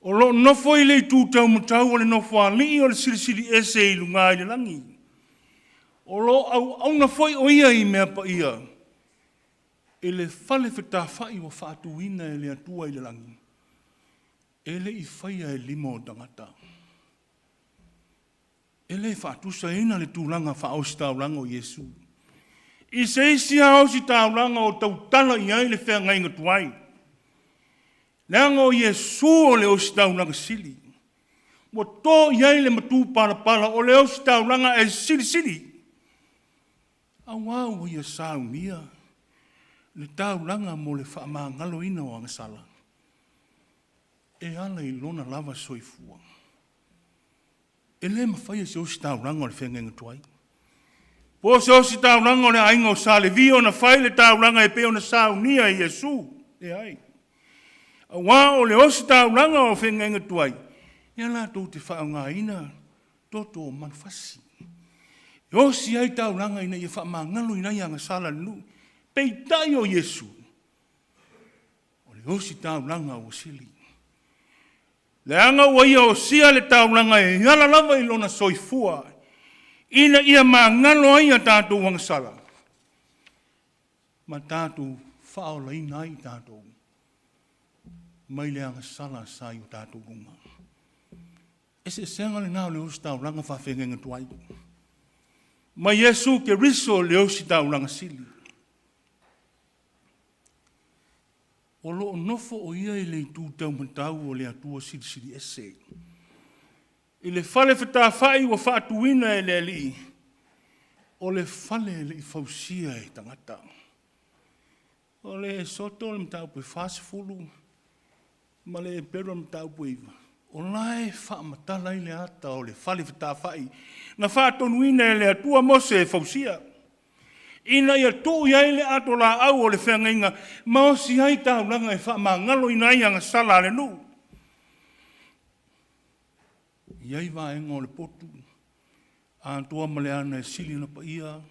O lo o nofo i le itu taumatau o le Nofoalii o le Silisili Ese i luga i le lagi. O lo o auauna foi o ia i mea paia i le fale fetafa'i ua faatuina e le Atua i le lagi, e le i faia e lima o tagata. E le faatusaina le tulaga faaositaulaga o Iesu i se isi ositaulaga o tautala i ai le feagaiga tuai, leaga o Iesu o le ositaulaga sili. Ua to i ai le matupalapala o le ositaulaga e silisili, auā ua ia saunia le taulaga mo le faamagaloina o agasala e ala i lona lava soifua. E le mafai e se ositaulaga o le feagaiga tuai, po o se ositaulaga o le aiga o Sa Levi ona fai le taulaga e pei ona saunia e Iesu. Leai. Auā o le ositaulaga o feagaiga tuai, ia latou te faaaogaina toto o manufasi. E osi ai taulaga ina ia faamagaloina ai agasala a le nuu. Peitai o Iesu, o le ositaulaga ua sili. Leaga ua ia osia le taulaga e ala lava i lona soifua, ina ia magalo ai a tatou agasala, ma tatou faaolaina ai tatou mai le agasala sa i o tatou luga. Eseesega lena o le ositaulaga faafeagaiga tuai ma Iesu Keriso le ositaulaga sili. O lo o nofo o ia i le itu taumatau o le Atua Silisili Ese. I le fale fetafa'i ua faatuina e le Alii, o le fale e le i fausia e tagata. O le Esoto le mataupu e 40 ma le Eperu le mataupu e 9, o la e faamatala ai le ata o le fale fetafa'i na faatonuina e le Atua Mose e fausia, ina ia tuu i ai le atolaau o le feagaiga ma osi ai taulaga e faamagaloina ai agasala a le nuu. E i ai vaega o le potu atoa ma le ana e sili ona paia,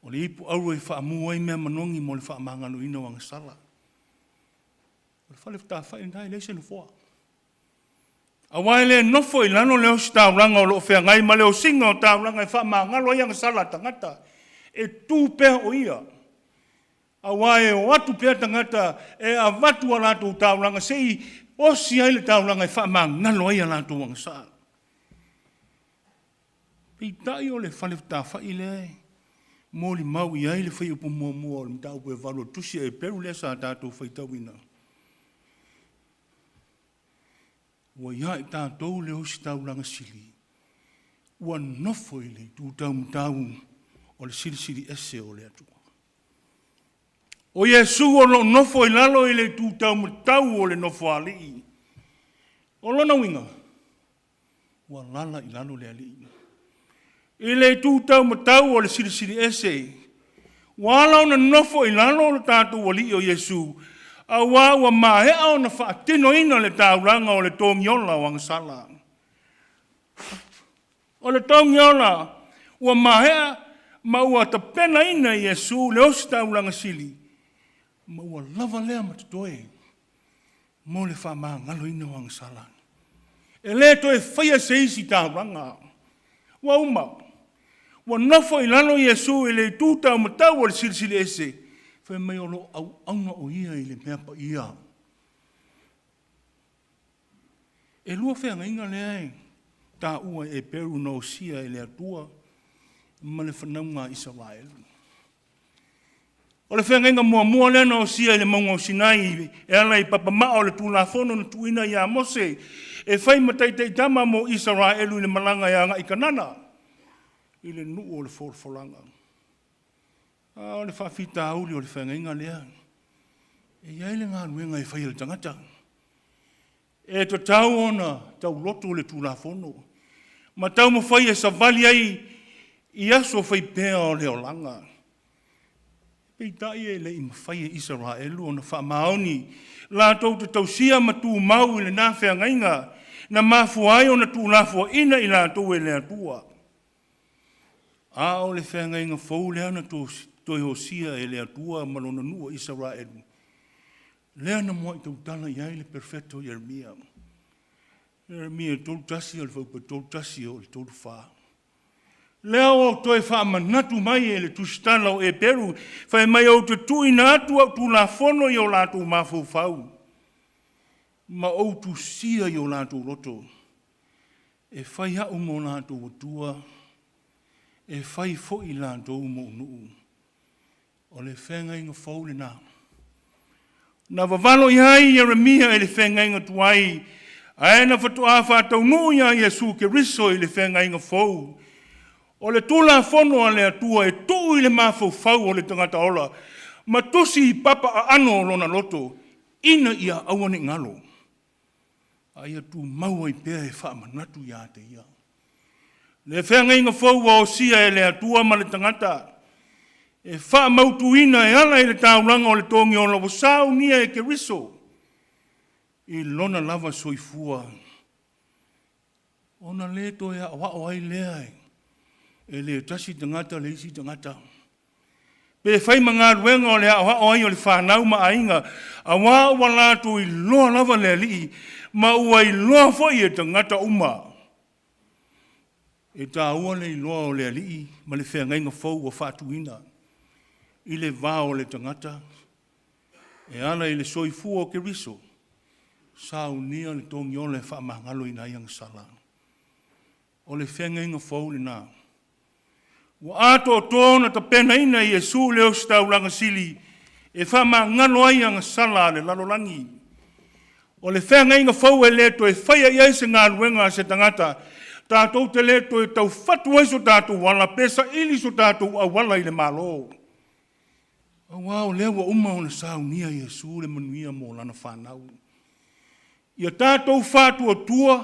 o le ipu auro e faamu ai mea manogi mo le faamagaloina o agasala. O le fale fetafa'i lena e leai se nofoa. Aua e le nofo i lalo le ositaulaga o lo o feagai ma le osiga o taulaga e faamagalo ai agasala a tagata. E tu pea o ia, aua e o atu pea tagata e avatu a latou taulaga se i osi ai le taulaga e faamagalo ai a latou agasala. Peitai o le fale fetafa'i lea e molimau i ai le fuaiupu muamua o le mataupu e 8 o le Tusi a Heperu lea sa tatou faitauina, Ua ia i tatou le ositaulaga sili, ua nofo i le itu taumatau o le Silisili Ese o le Atua. O Iesu o lo o nofo i lalo i le itu taumatau o le Nofoalii. O lona uiga, ua lala i lalo le Alii. I le itu taumatau o le Silisili Ese, ua ala ona nofo i lalo lo tatou Alii o Iesu, auā ua maea ona faatinoina le taulaga o le togiola o agasala. O le togiola ua maea ma ua tapenaina e Iesu le ositaulaga sili, ma ua lava lea ma totoe mo le faamagaloina o agasala. E le toe faia se isi taulaga. Ua uma. Ua nofo i lalo Iesu i le itu taumatau o le Silisili Ese, fai mai o lo o auauna o ia i le mea paia. E lua feagaiga lea e taua e Eperu na osia e le Atua ma le fanauga a Isaraelu. O le feagaiga muamua lea na osia i le mauga o Sinai e ala i papamaa o le Tulafono na tuuina ia Mose e fai ma taitaitama mo Isaraelu i le malaga e agai i Kanana i le nuu o le folafolaga. A o le faafitauli o le feagaiga lea, e i ai le galuega e fai e le tagata. E tatau ona tauloto le Tulafono ma taumafai e savali ai i aso fai pea o le olaga. Peitai e le i mafai e Isaraelu ona faamaoni latou te tausia ma tumau i lena feagaiga na mafua ai ona tuulafoaina i latou e le Atua. A o le feagaiga fou lea na toe osia e le Atua ma lona nuu o Isaraelu, lea na muai tautala i ai le perfeto Ieremia. Ieremia 31 o le fuaiupu 31 e oo i le 34. Lea ua toe faamanatu mai e le tusitala o Eperu, fai mai ou te tuuina atu au tulafono i o latou mafaufau ma ou tusia i o latou loto, e fai au ma o latou Atua, e fai foi latou ma ou nuu. O le feagaiga fou lena. Na vavalo i ai Ieremia i le feagaiga tuai, ae na faatoa faataunuu iā Iesu Keriso i le feagaiga fou. O le Tulafono a le Atua e tuu i le mafaufau o le tagata ola ma tusi i papa aano o lona loto, ina ia aua ne i galo, a ia tumau ai pea e faamanatu iā te ia. Le feagaiga fou ua osia e le Atua ma le tagata, e faamautuina e ala i le taulaga o le togiola ua saunia e Keriso i lona lava soifua, ona le toe aoao ai lea e le tasi tagata le isi tagata. Pe fai ma galuega o le aoao ai o le fanau ma aiga, auā ua latou iloa lava le Alii, ma ua iloa foi e tagata uma. E taua le iloa o le Alii ma le feagaiga fou ua faatuina i le va o le tagata e ala i le soifua o Keriso, saunia le togiola e faamagaloina ai agasala. O le feagaiga fou lena. Ua atoatoa ona tapenaina e Iesu le ositaulaga sili e faamagalo ai agasala a le lalolagi. O le feagaiga fou e le toe faia i ai se galuega a se tagata, tatou te le toe taufatu ai so tatou ala pe saili so tatou auala i le Malo. Auā o lea ua uma ona saunia e Iesu le manuia mo lana fanau. Ia tatou faatuatua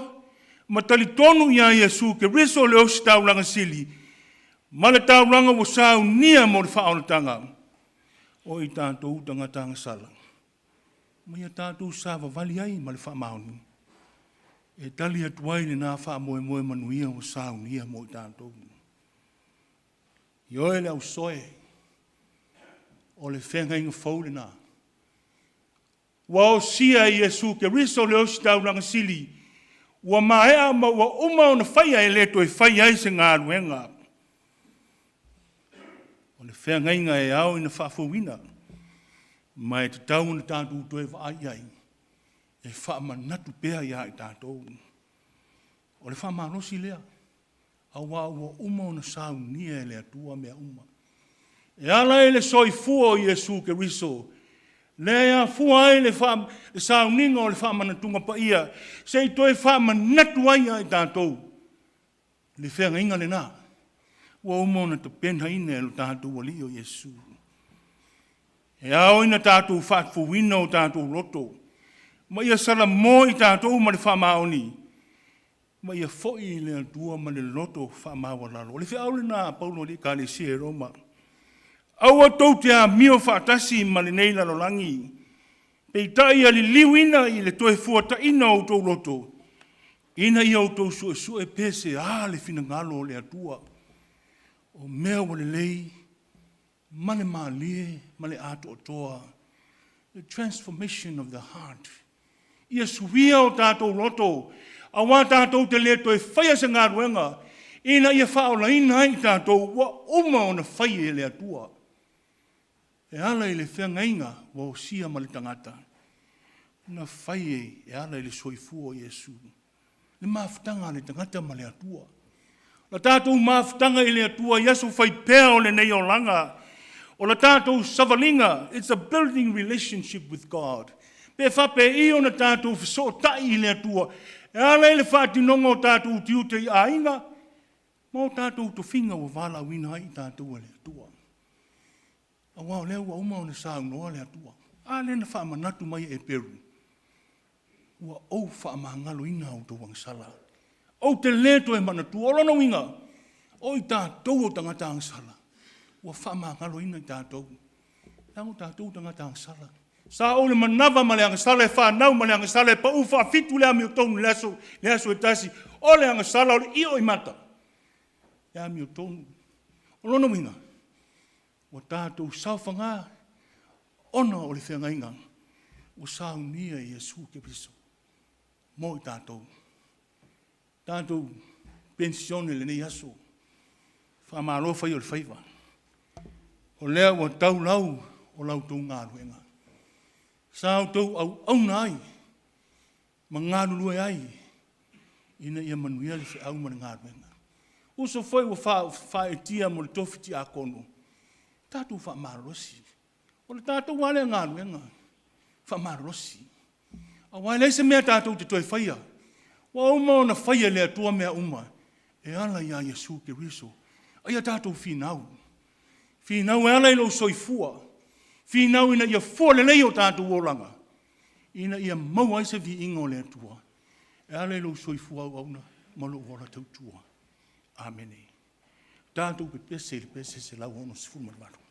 ma talitonu iā Iesu Keriso le Ositaulaga Sili ma le taulaga ua saunia mo le faaolataga o i tatou tagata agasala, ma ia tatou savavali ai ma le faamaoni e tali atu ai lena faamoemoe manuia ua saunia mo i tatou. Ioe le ausoe, o le feagaiga fou lena. Ua osia e Iesu Keriso le Ositaulaga Sili, ua maea ma ua uma ona faia e le toe fai ai se galuega. O le feagaiga e ao ina faafouina, ma e tatau ona tatou toe vaai i ai, e faamanatu pea iā i tatou. O le faamalosi lea. Auā ua uma ona saunia e le Atua mea uma. E ala i le soifua o Iesu Keriso, lea e afua ai le le sauniga o le faamanatuga paia, se i toe faamanatu ai ia i tatou le feagaiga lena ua uma ona tapenaina e lo tatou Alii o Iesu. E ao ina tatou faafouina o tatou loto, ma ia salamo i tatou ma le faamaoni, ma ia foi i le Atua ma le loto faamaualalo. O le feau lena a Paulo i le Ekalesia i Roma, Aua tou te amio faatasi ma lenei lalolagi, peitai ia liliuina i le toe fuataina o outou loto, ina ia outou suesue pe se a le finagalo o le Atua, o mea ua lelei ma le malie ma le atoatoa, the transformation of the heart. Ia suia o tatou loto, auā tatou te le toe faia se galuega ina ia faaolaina ai i tatou ua uma ona fai e le Atua. E ala i le feagaiga ua osia ma le tagata, na fai e ala i le soifua o Iesu. Le mafutaga a le tagata ma le Atua. La tatou mafutaga i le Atua i aso fai pea o lenei olaga. O la tatou savaliga, it's a building relationship with God. Pe faapei ona tatou fesootai i le Atua e ala i le faatinoga o tatou tiute i aiga ma o tatou tofiga ua valaauina ai i tatou e le Atua. Aua o lea ua uma ona saunoa le Atua. A lea na faamanatu mai e Eperu, Ua ou faamagaloina a outou agasala. Ou te lē toe manatua. O lona uiga, o i tatou o tagata agasala, ua faamagaloina i tatou. Leaga o tatou o tagata agasala. Sa ou le manava ma le agasala e fanau ma le agasala e pau faafitu le amiotonu i le aso, le aso e tasi. O le agasala o le io i mata. Le amiotonu. O lona uiga, Ua tatou saofaga ona o le feagaiga ua saunia e Iesu Keriso mo i tatou. Tatou penisione i lenei aso, faamalo fai o le faiva. O lea ua tau lau o la outou galuega. Sa outou auauna ai ma galulue ai ina ia manuia le feau ma le galuega. Uso foi ua faaetia mo le tofi tiakono, tatou faamalolosi. O le tatou lava lea galuega, faamalolosi. Aua e leai se mea tatou te toe faia. Ua uma ona faia e le Atua mea uma e ala ia Iesu Keriso. A ia tatou finau, finau e ala i lou soifua, finau ina ia fua lelei o tatou olaga, ina ia maua ai se viiga o le Atua e ala i lou soifua auauna ma lou ola tautua. Amene. Tatou pepese i le pese 168.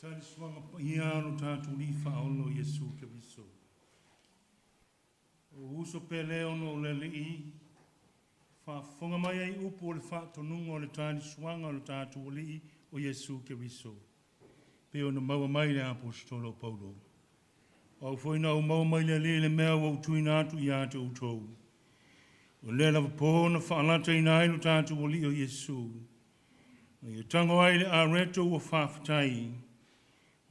Talisuaga paia lo tatou Alii faaola o Iesu Keriso. O uso pele ona o le Alii, faafofoga mai ai upu o le faatonuga o le talisuaga o le tatou Alii o Iesu Keriso, pei ona maua mai le Aposetolo o Paulo. O au foi na ou maua mai le Alii le mea ua ou tuuina atu ia te outou. O lea lava po na faalataina ai lo tatou Alii o Iesu. Na ia tago ai le areto ua faafetai.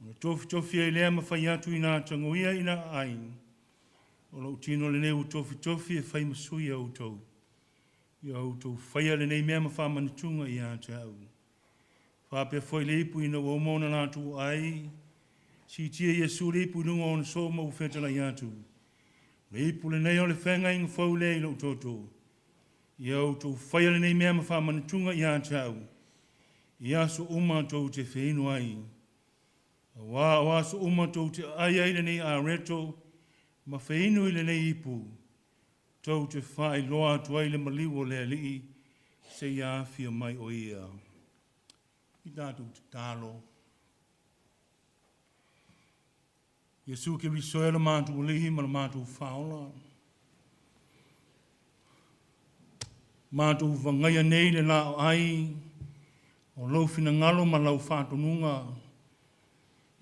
Ona tofitofi ai lea ma fai atu ina tagoia ina aai. O lou tino lenei ua tofitofi e fai ma sui a outou. Ia outou faia lenei mea ma faamanatuga ia te au. Faapea foi le ipu ina ua uma ona latou ai, siitia Iesu le ipu i luga o ona soo ma ua fetalai atu. Le ipu lenei o le feagaiga fou lea i lou toto. Ia outou faia lenei mea ma faamanatuga ia te au. I aso uma tou te feinu ai. Auā o aso uma tou te aai ai lenei areto ma feinu i lenei ipu, tou te faailoa atu ai le maliu o le Alii seia afio mai o ia. I tatou tatalo. Iesu Keriso e lo matou Alii ma lo matou Faaola. Matou vagaia nei le laoai o lou finagalo ma lau faatonuga,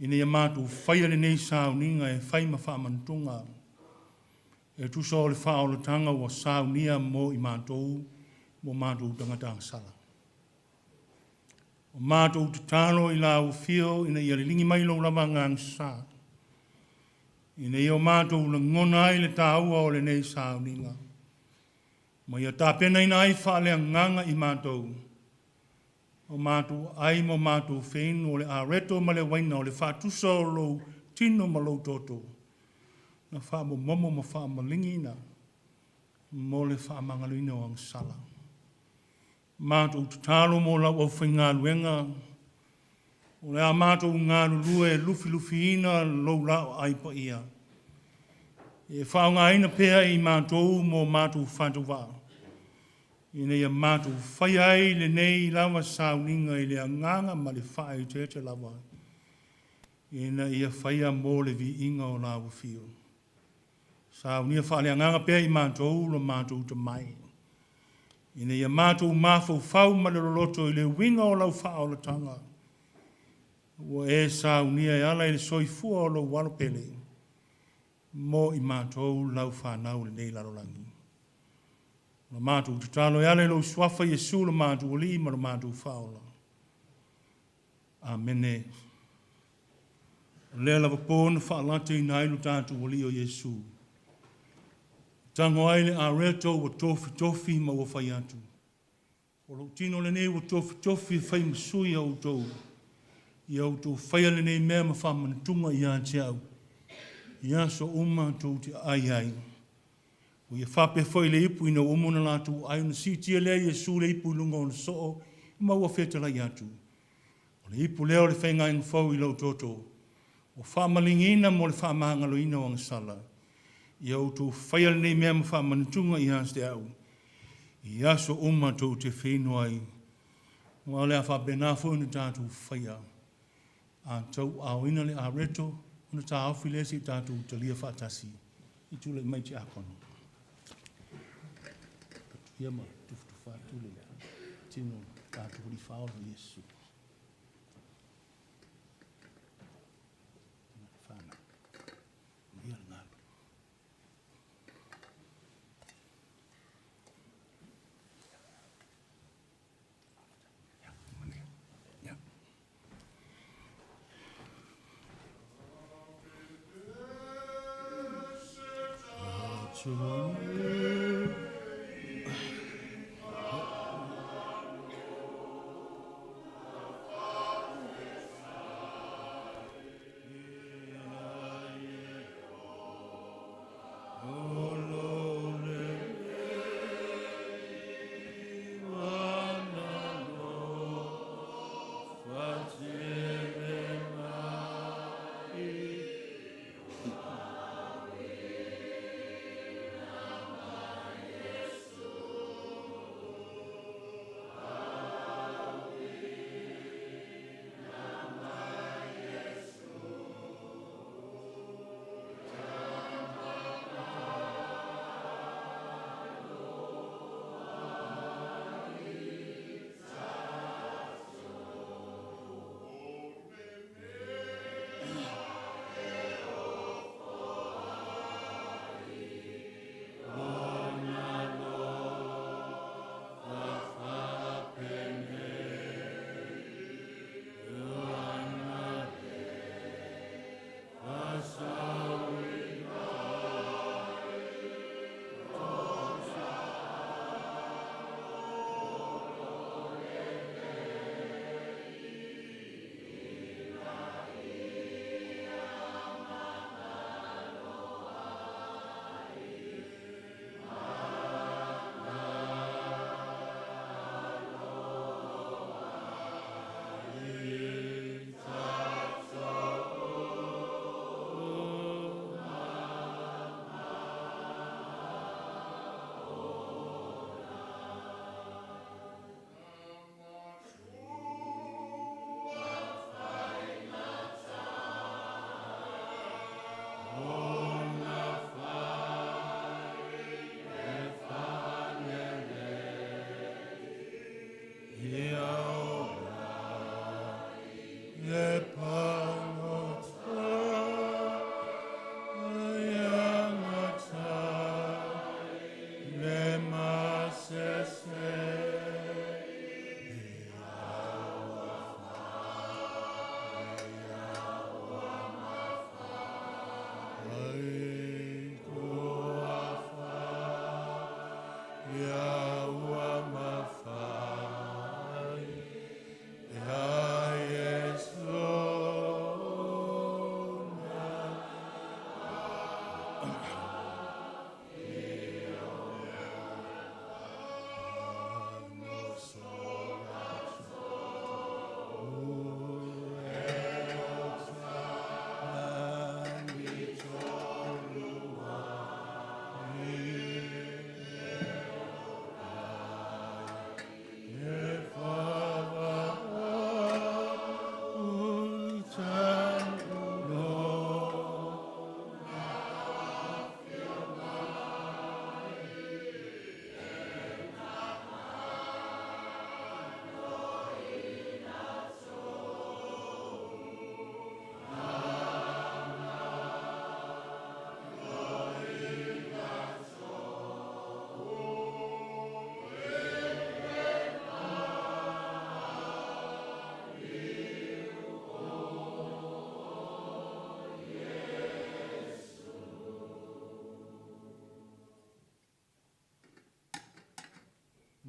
ina ia matou faia lenei sauniga e fai ma faamanatuga, e tusa o le faaolataga ua saunia mo i matou, mo matou tagata agasala. O matou tatalo i lau afio ina ia liligi mai lou lava agaga sa, ina ia o matou lagona ai le taua o lenei sauniga, ma ia tapenaina ai faaleagaga i matou, o matou ai ma matou feinu o le areto ma le uaina o le faatusa o lou tino ma lou toto, na faamomomo ma faamaligiina mo le faamagaloina o agasala. Matou tatalo mo lau aufaigaluega, o le a matou galulue e lufilufiina lou laoai paia, e faaaogaina pea i matou mo matou faatauvaa, ina ia matou faia ai lenei lava sauniga i le agaga ma le faaeteete lava, ina ia faia mo le viiga o lau afio. Saunia faaleagaga pea i matou lo matou tamai, ina ia matou mafaufau ma le loloto i le uiga o lau faaolataga, ua e saunia e ala i le soifua o lou alo pele, mo i matou lau fanau i lenei lalolagi. O le matou tatalo e ala i lou suafa Iesu lo matou Alii ma lo matou Faaola. Amene. O lea lava po na faalataina ai lo tatou Alii o Iesu. Tago ai le areto ua tofitofi ma ua fai atu. O lou tino lenei ua tofitofi e fai ma sui a outou. Ia outou faia lenei mea ma faamanatuga ia te au. I aso uma tou te aai ai. Ua ia faapea foi le ipu ina ua uma ona latou aai ona siitia lea Iesu le ipu i luga o ona soo ma ua fetalai atu. O le ipu lea o le feagaiga fou i lou toto, ua faamaligiina mo le faamagaloina o agasala. Ia outou faia lenei mea ma faamanatuga ia te au, i aso uma tou te feinu ai. Aua o le a faapena foi ona tatou faia. A tauaaoina le areto, ona taofi lea seia tatou talia faatasi. I tulai mai tiakono. Ia ma tufatufa atu le tino o le tatou Alii Faaola o Iesu. Ia le galu.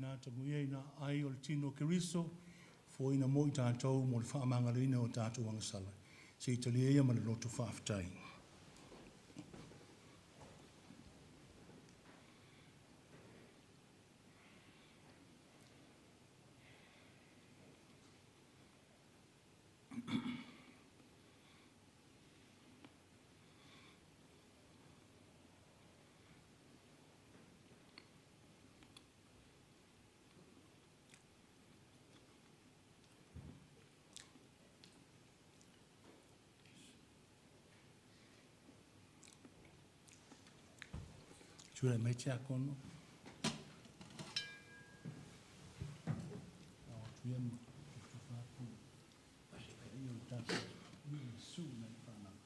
Na taguia i na ai o le tino o Keriso, foina mo i tātou mo le whaamangaloina o tātou agasala. Se i talia ia ma le loto whaafetai. Tulai mai tiakono. Ao atu ia ma tufatufa atu ai o le tatou Iesu na i whanau.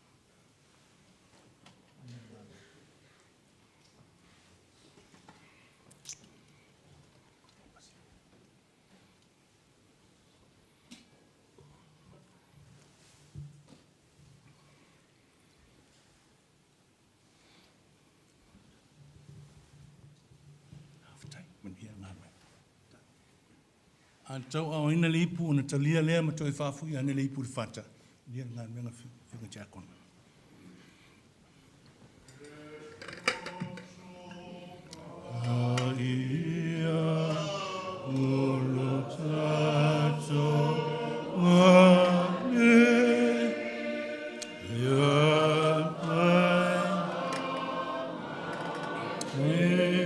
Faafetai, manuia le galuega. A tau aoina le ipu ona talia lea ma toe faafoi ane le ipu i le fata. Manuia le galuega Afioga Tiakono. A ia o lo tatou ale ia mai e.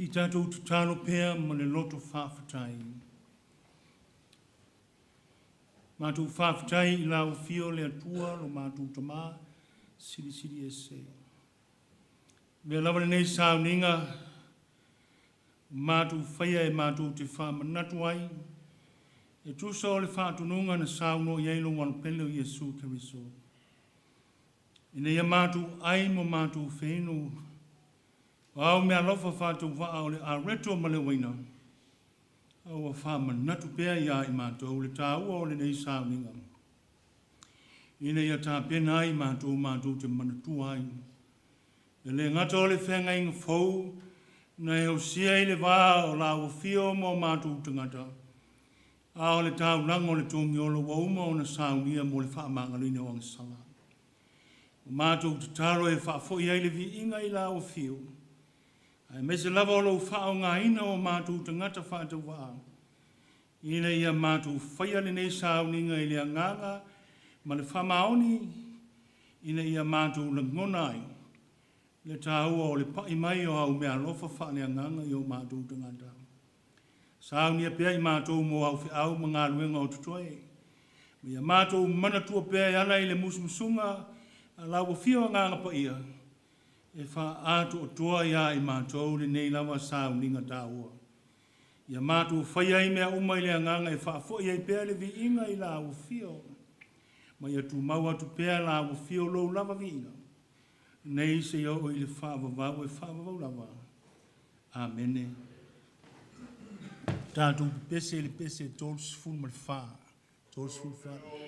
Si tatou tatalo pea ma le loto faafetai. Matou faafetai i lau Afio le Atua lo matou Tamā Silisili Ese. Avea lava lenei sauniga ua matou faia e matou te faamanatu ai e tusa o le faatonuga na saunoa i ai lou Alopele o Iesu Keriso. Ina ia matou ai ma matou feinu o au meaalofa faatauvaa o le areto ma le uaina, a ua faamanatu pea ia i matou le taua o lenei sauniga, ina ia tapena ai matou matou te manatua ai. E le gata o le feagaiga fou na e ausia i le va o lau Afio ma o matou tagata, a o le taulaga o le togiolo ua uma ona saunia mo le faamagaloina o agasala. O matou tatalo e faafoi ai le viiga i lau Afio, aemaise lava o lou faaaogaina o matou tagata faatauvaa, ina ia matou faia lenei sauniga i le agaga ma le faamaoni, ina ia matou lagona ai le taua o le pai mai o au meaalofa faaleagaga i o matou tagata. Saunia pea i matou mo au feau ma galuega o totoe, ma ia matou manatua pea e ala i le musumusuga a lau Afio Agaga Paia, e faaatoatoa ia i matou lenei lava sauniga taua. Ia matou faia ai mea uma i le agaga e faafoi ai pea le viiga i lau Afio, ma ia tumau atu pea lau Afio lou lava viiga, nei seia oo i le faavavau e faavavau lava. Amene. Tatou pepese i le pese 34. 34.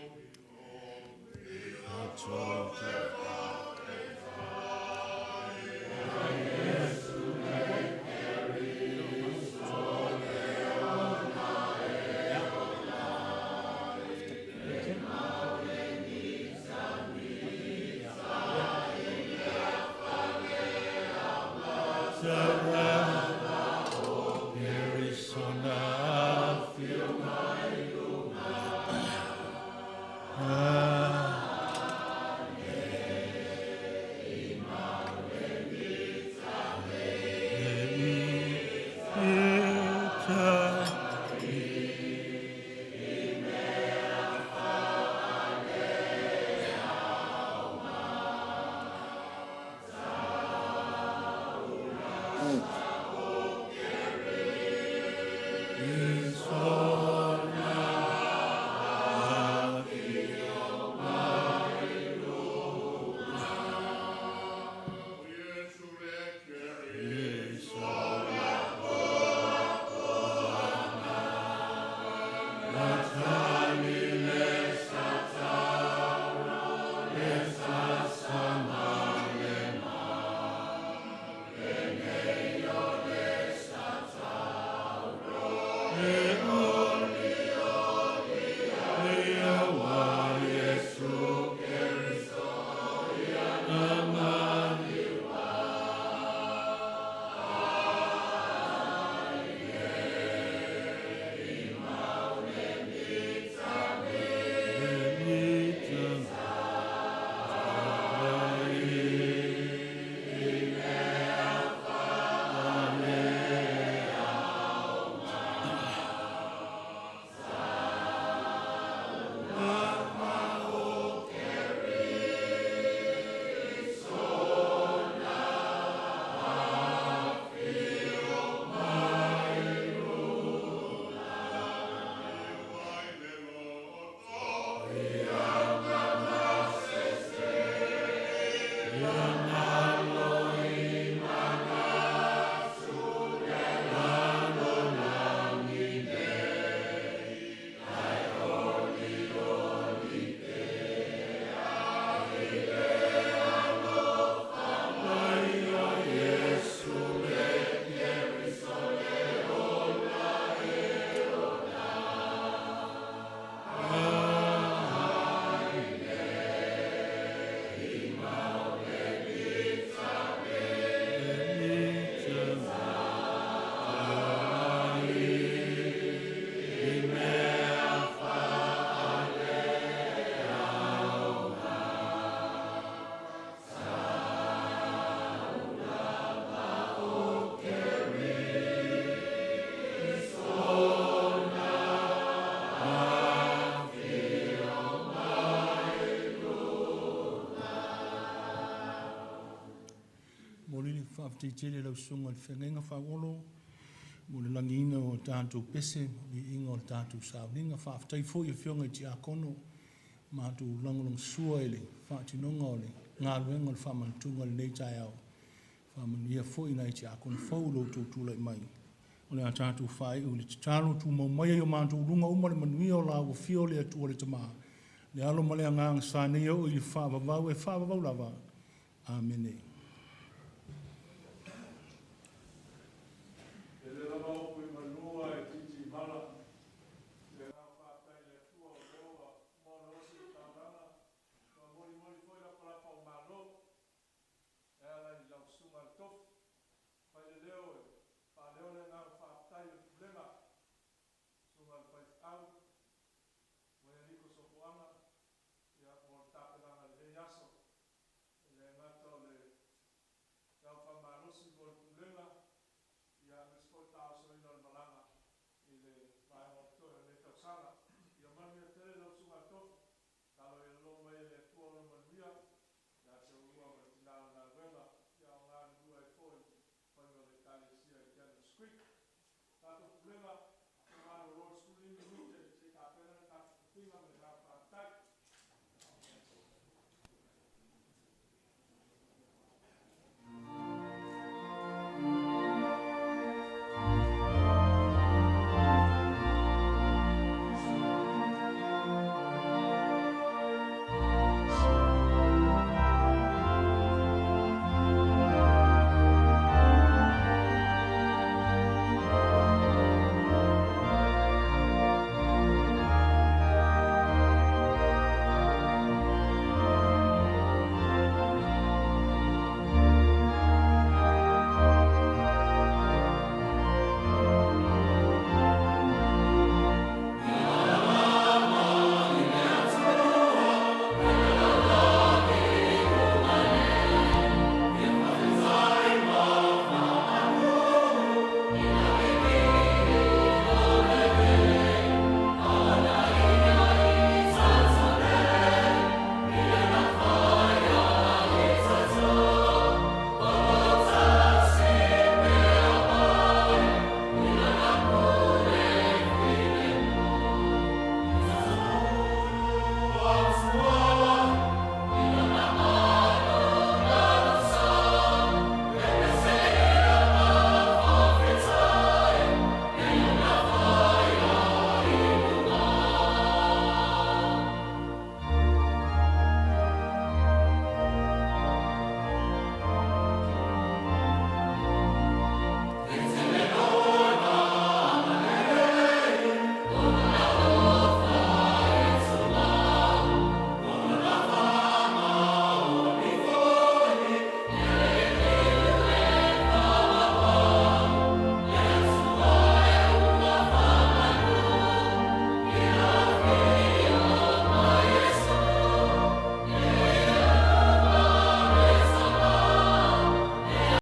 tele lau susuga i le feagaiga Fauolo mo le lagiina o tatou pese ma viiga o le tatou sauniga. Faafetai foi i afioga i tiakono matou lagolagosua i le faatinoga o le galuega o le faamanatuga o lenei taeao. Faamanuia foi i nai tiakono fou lo outou tulai mai. O le a tatou faaiu i le tatalo, tumau maia i o matou luga uma le manuia o la ua fia o le Atua le Tama, le Alo ma le Agaga sa nei oo i le faavavau e faavavau lava. Amene.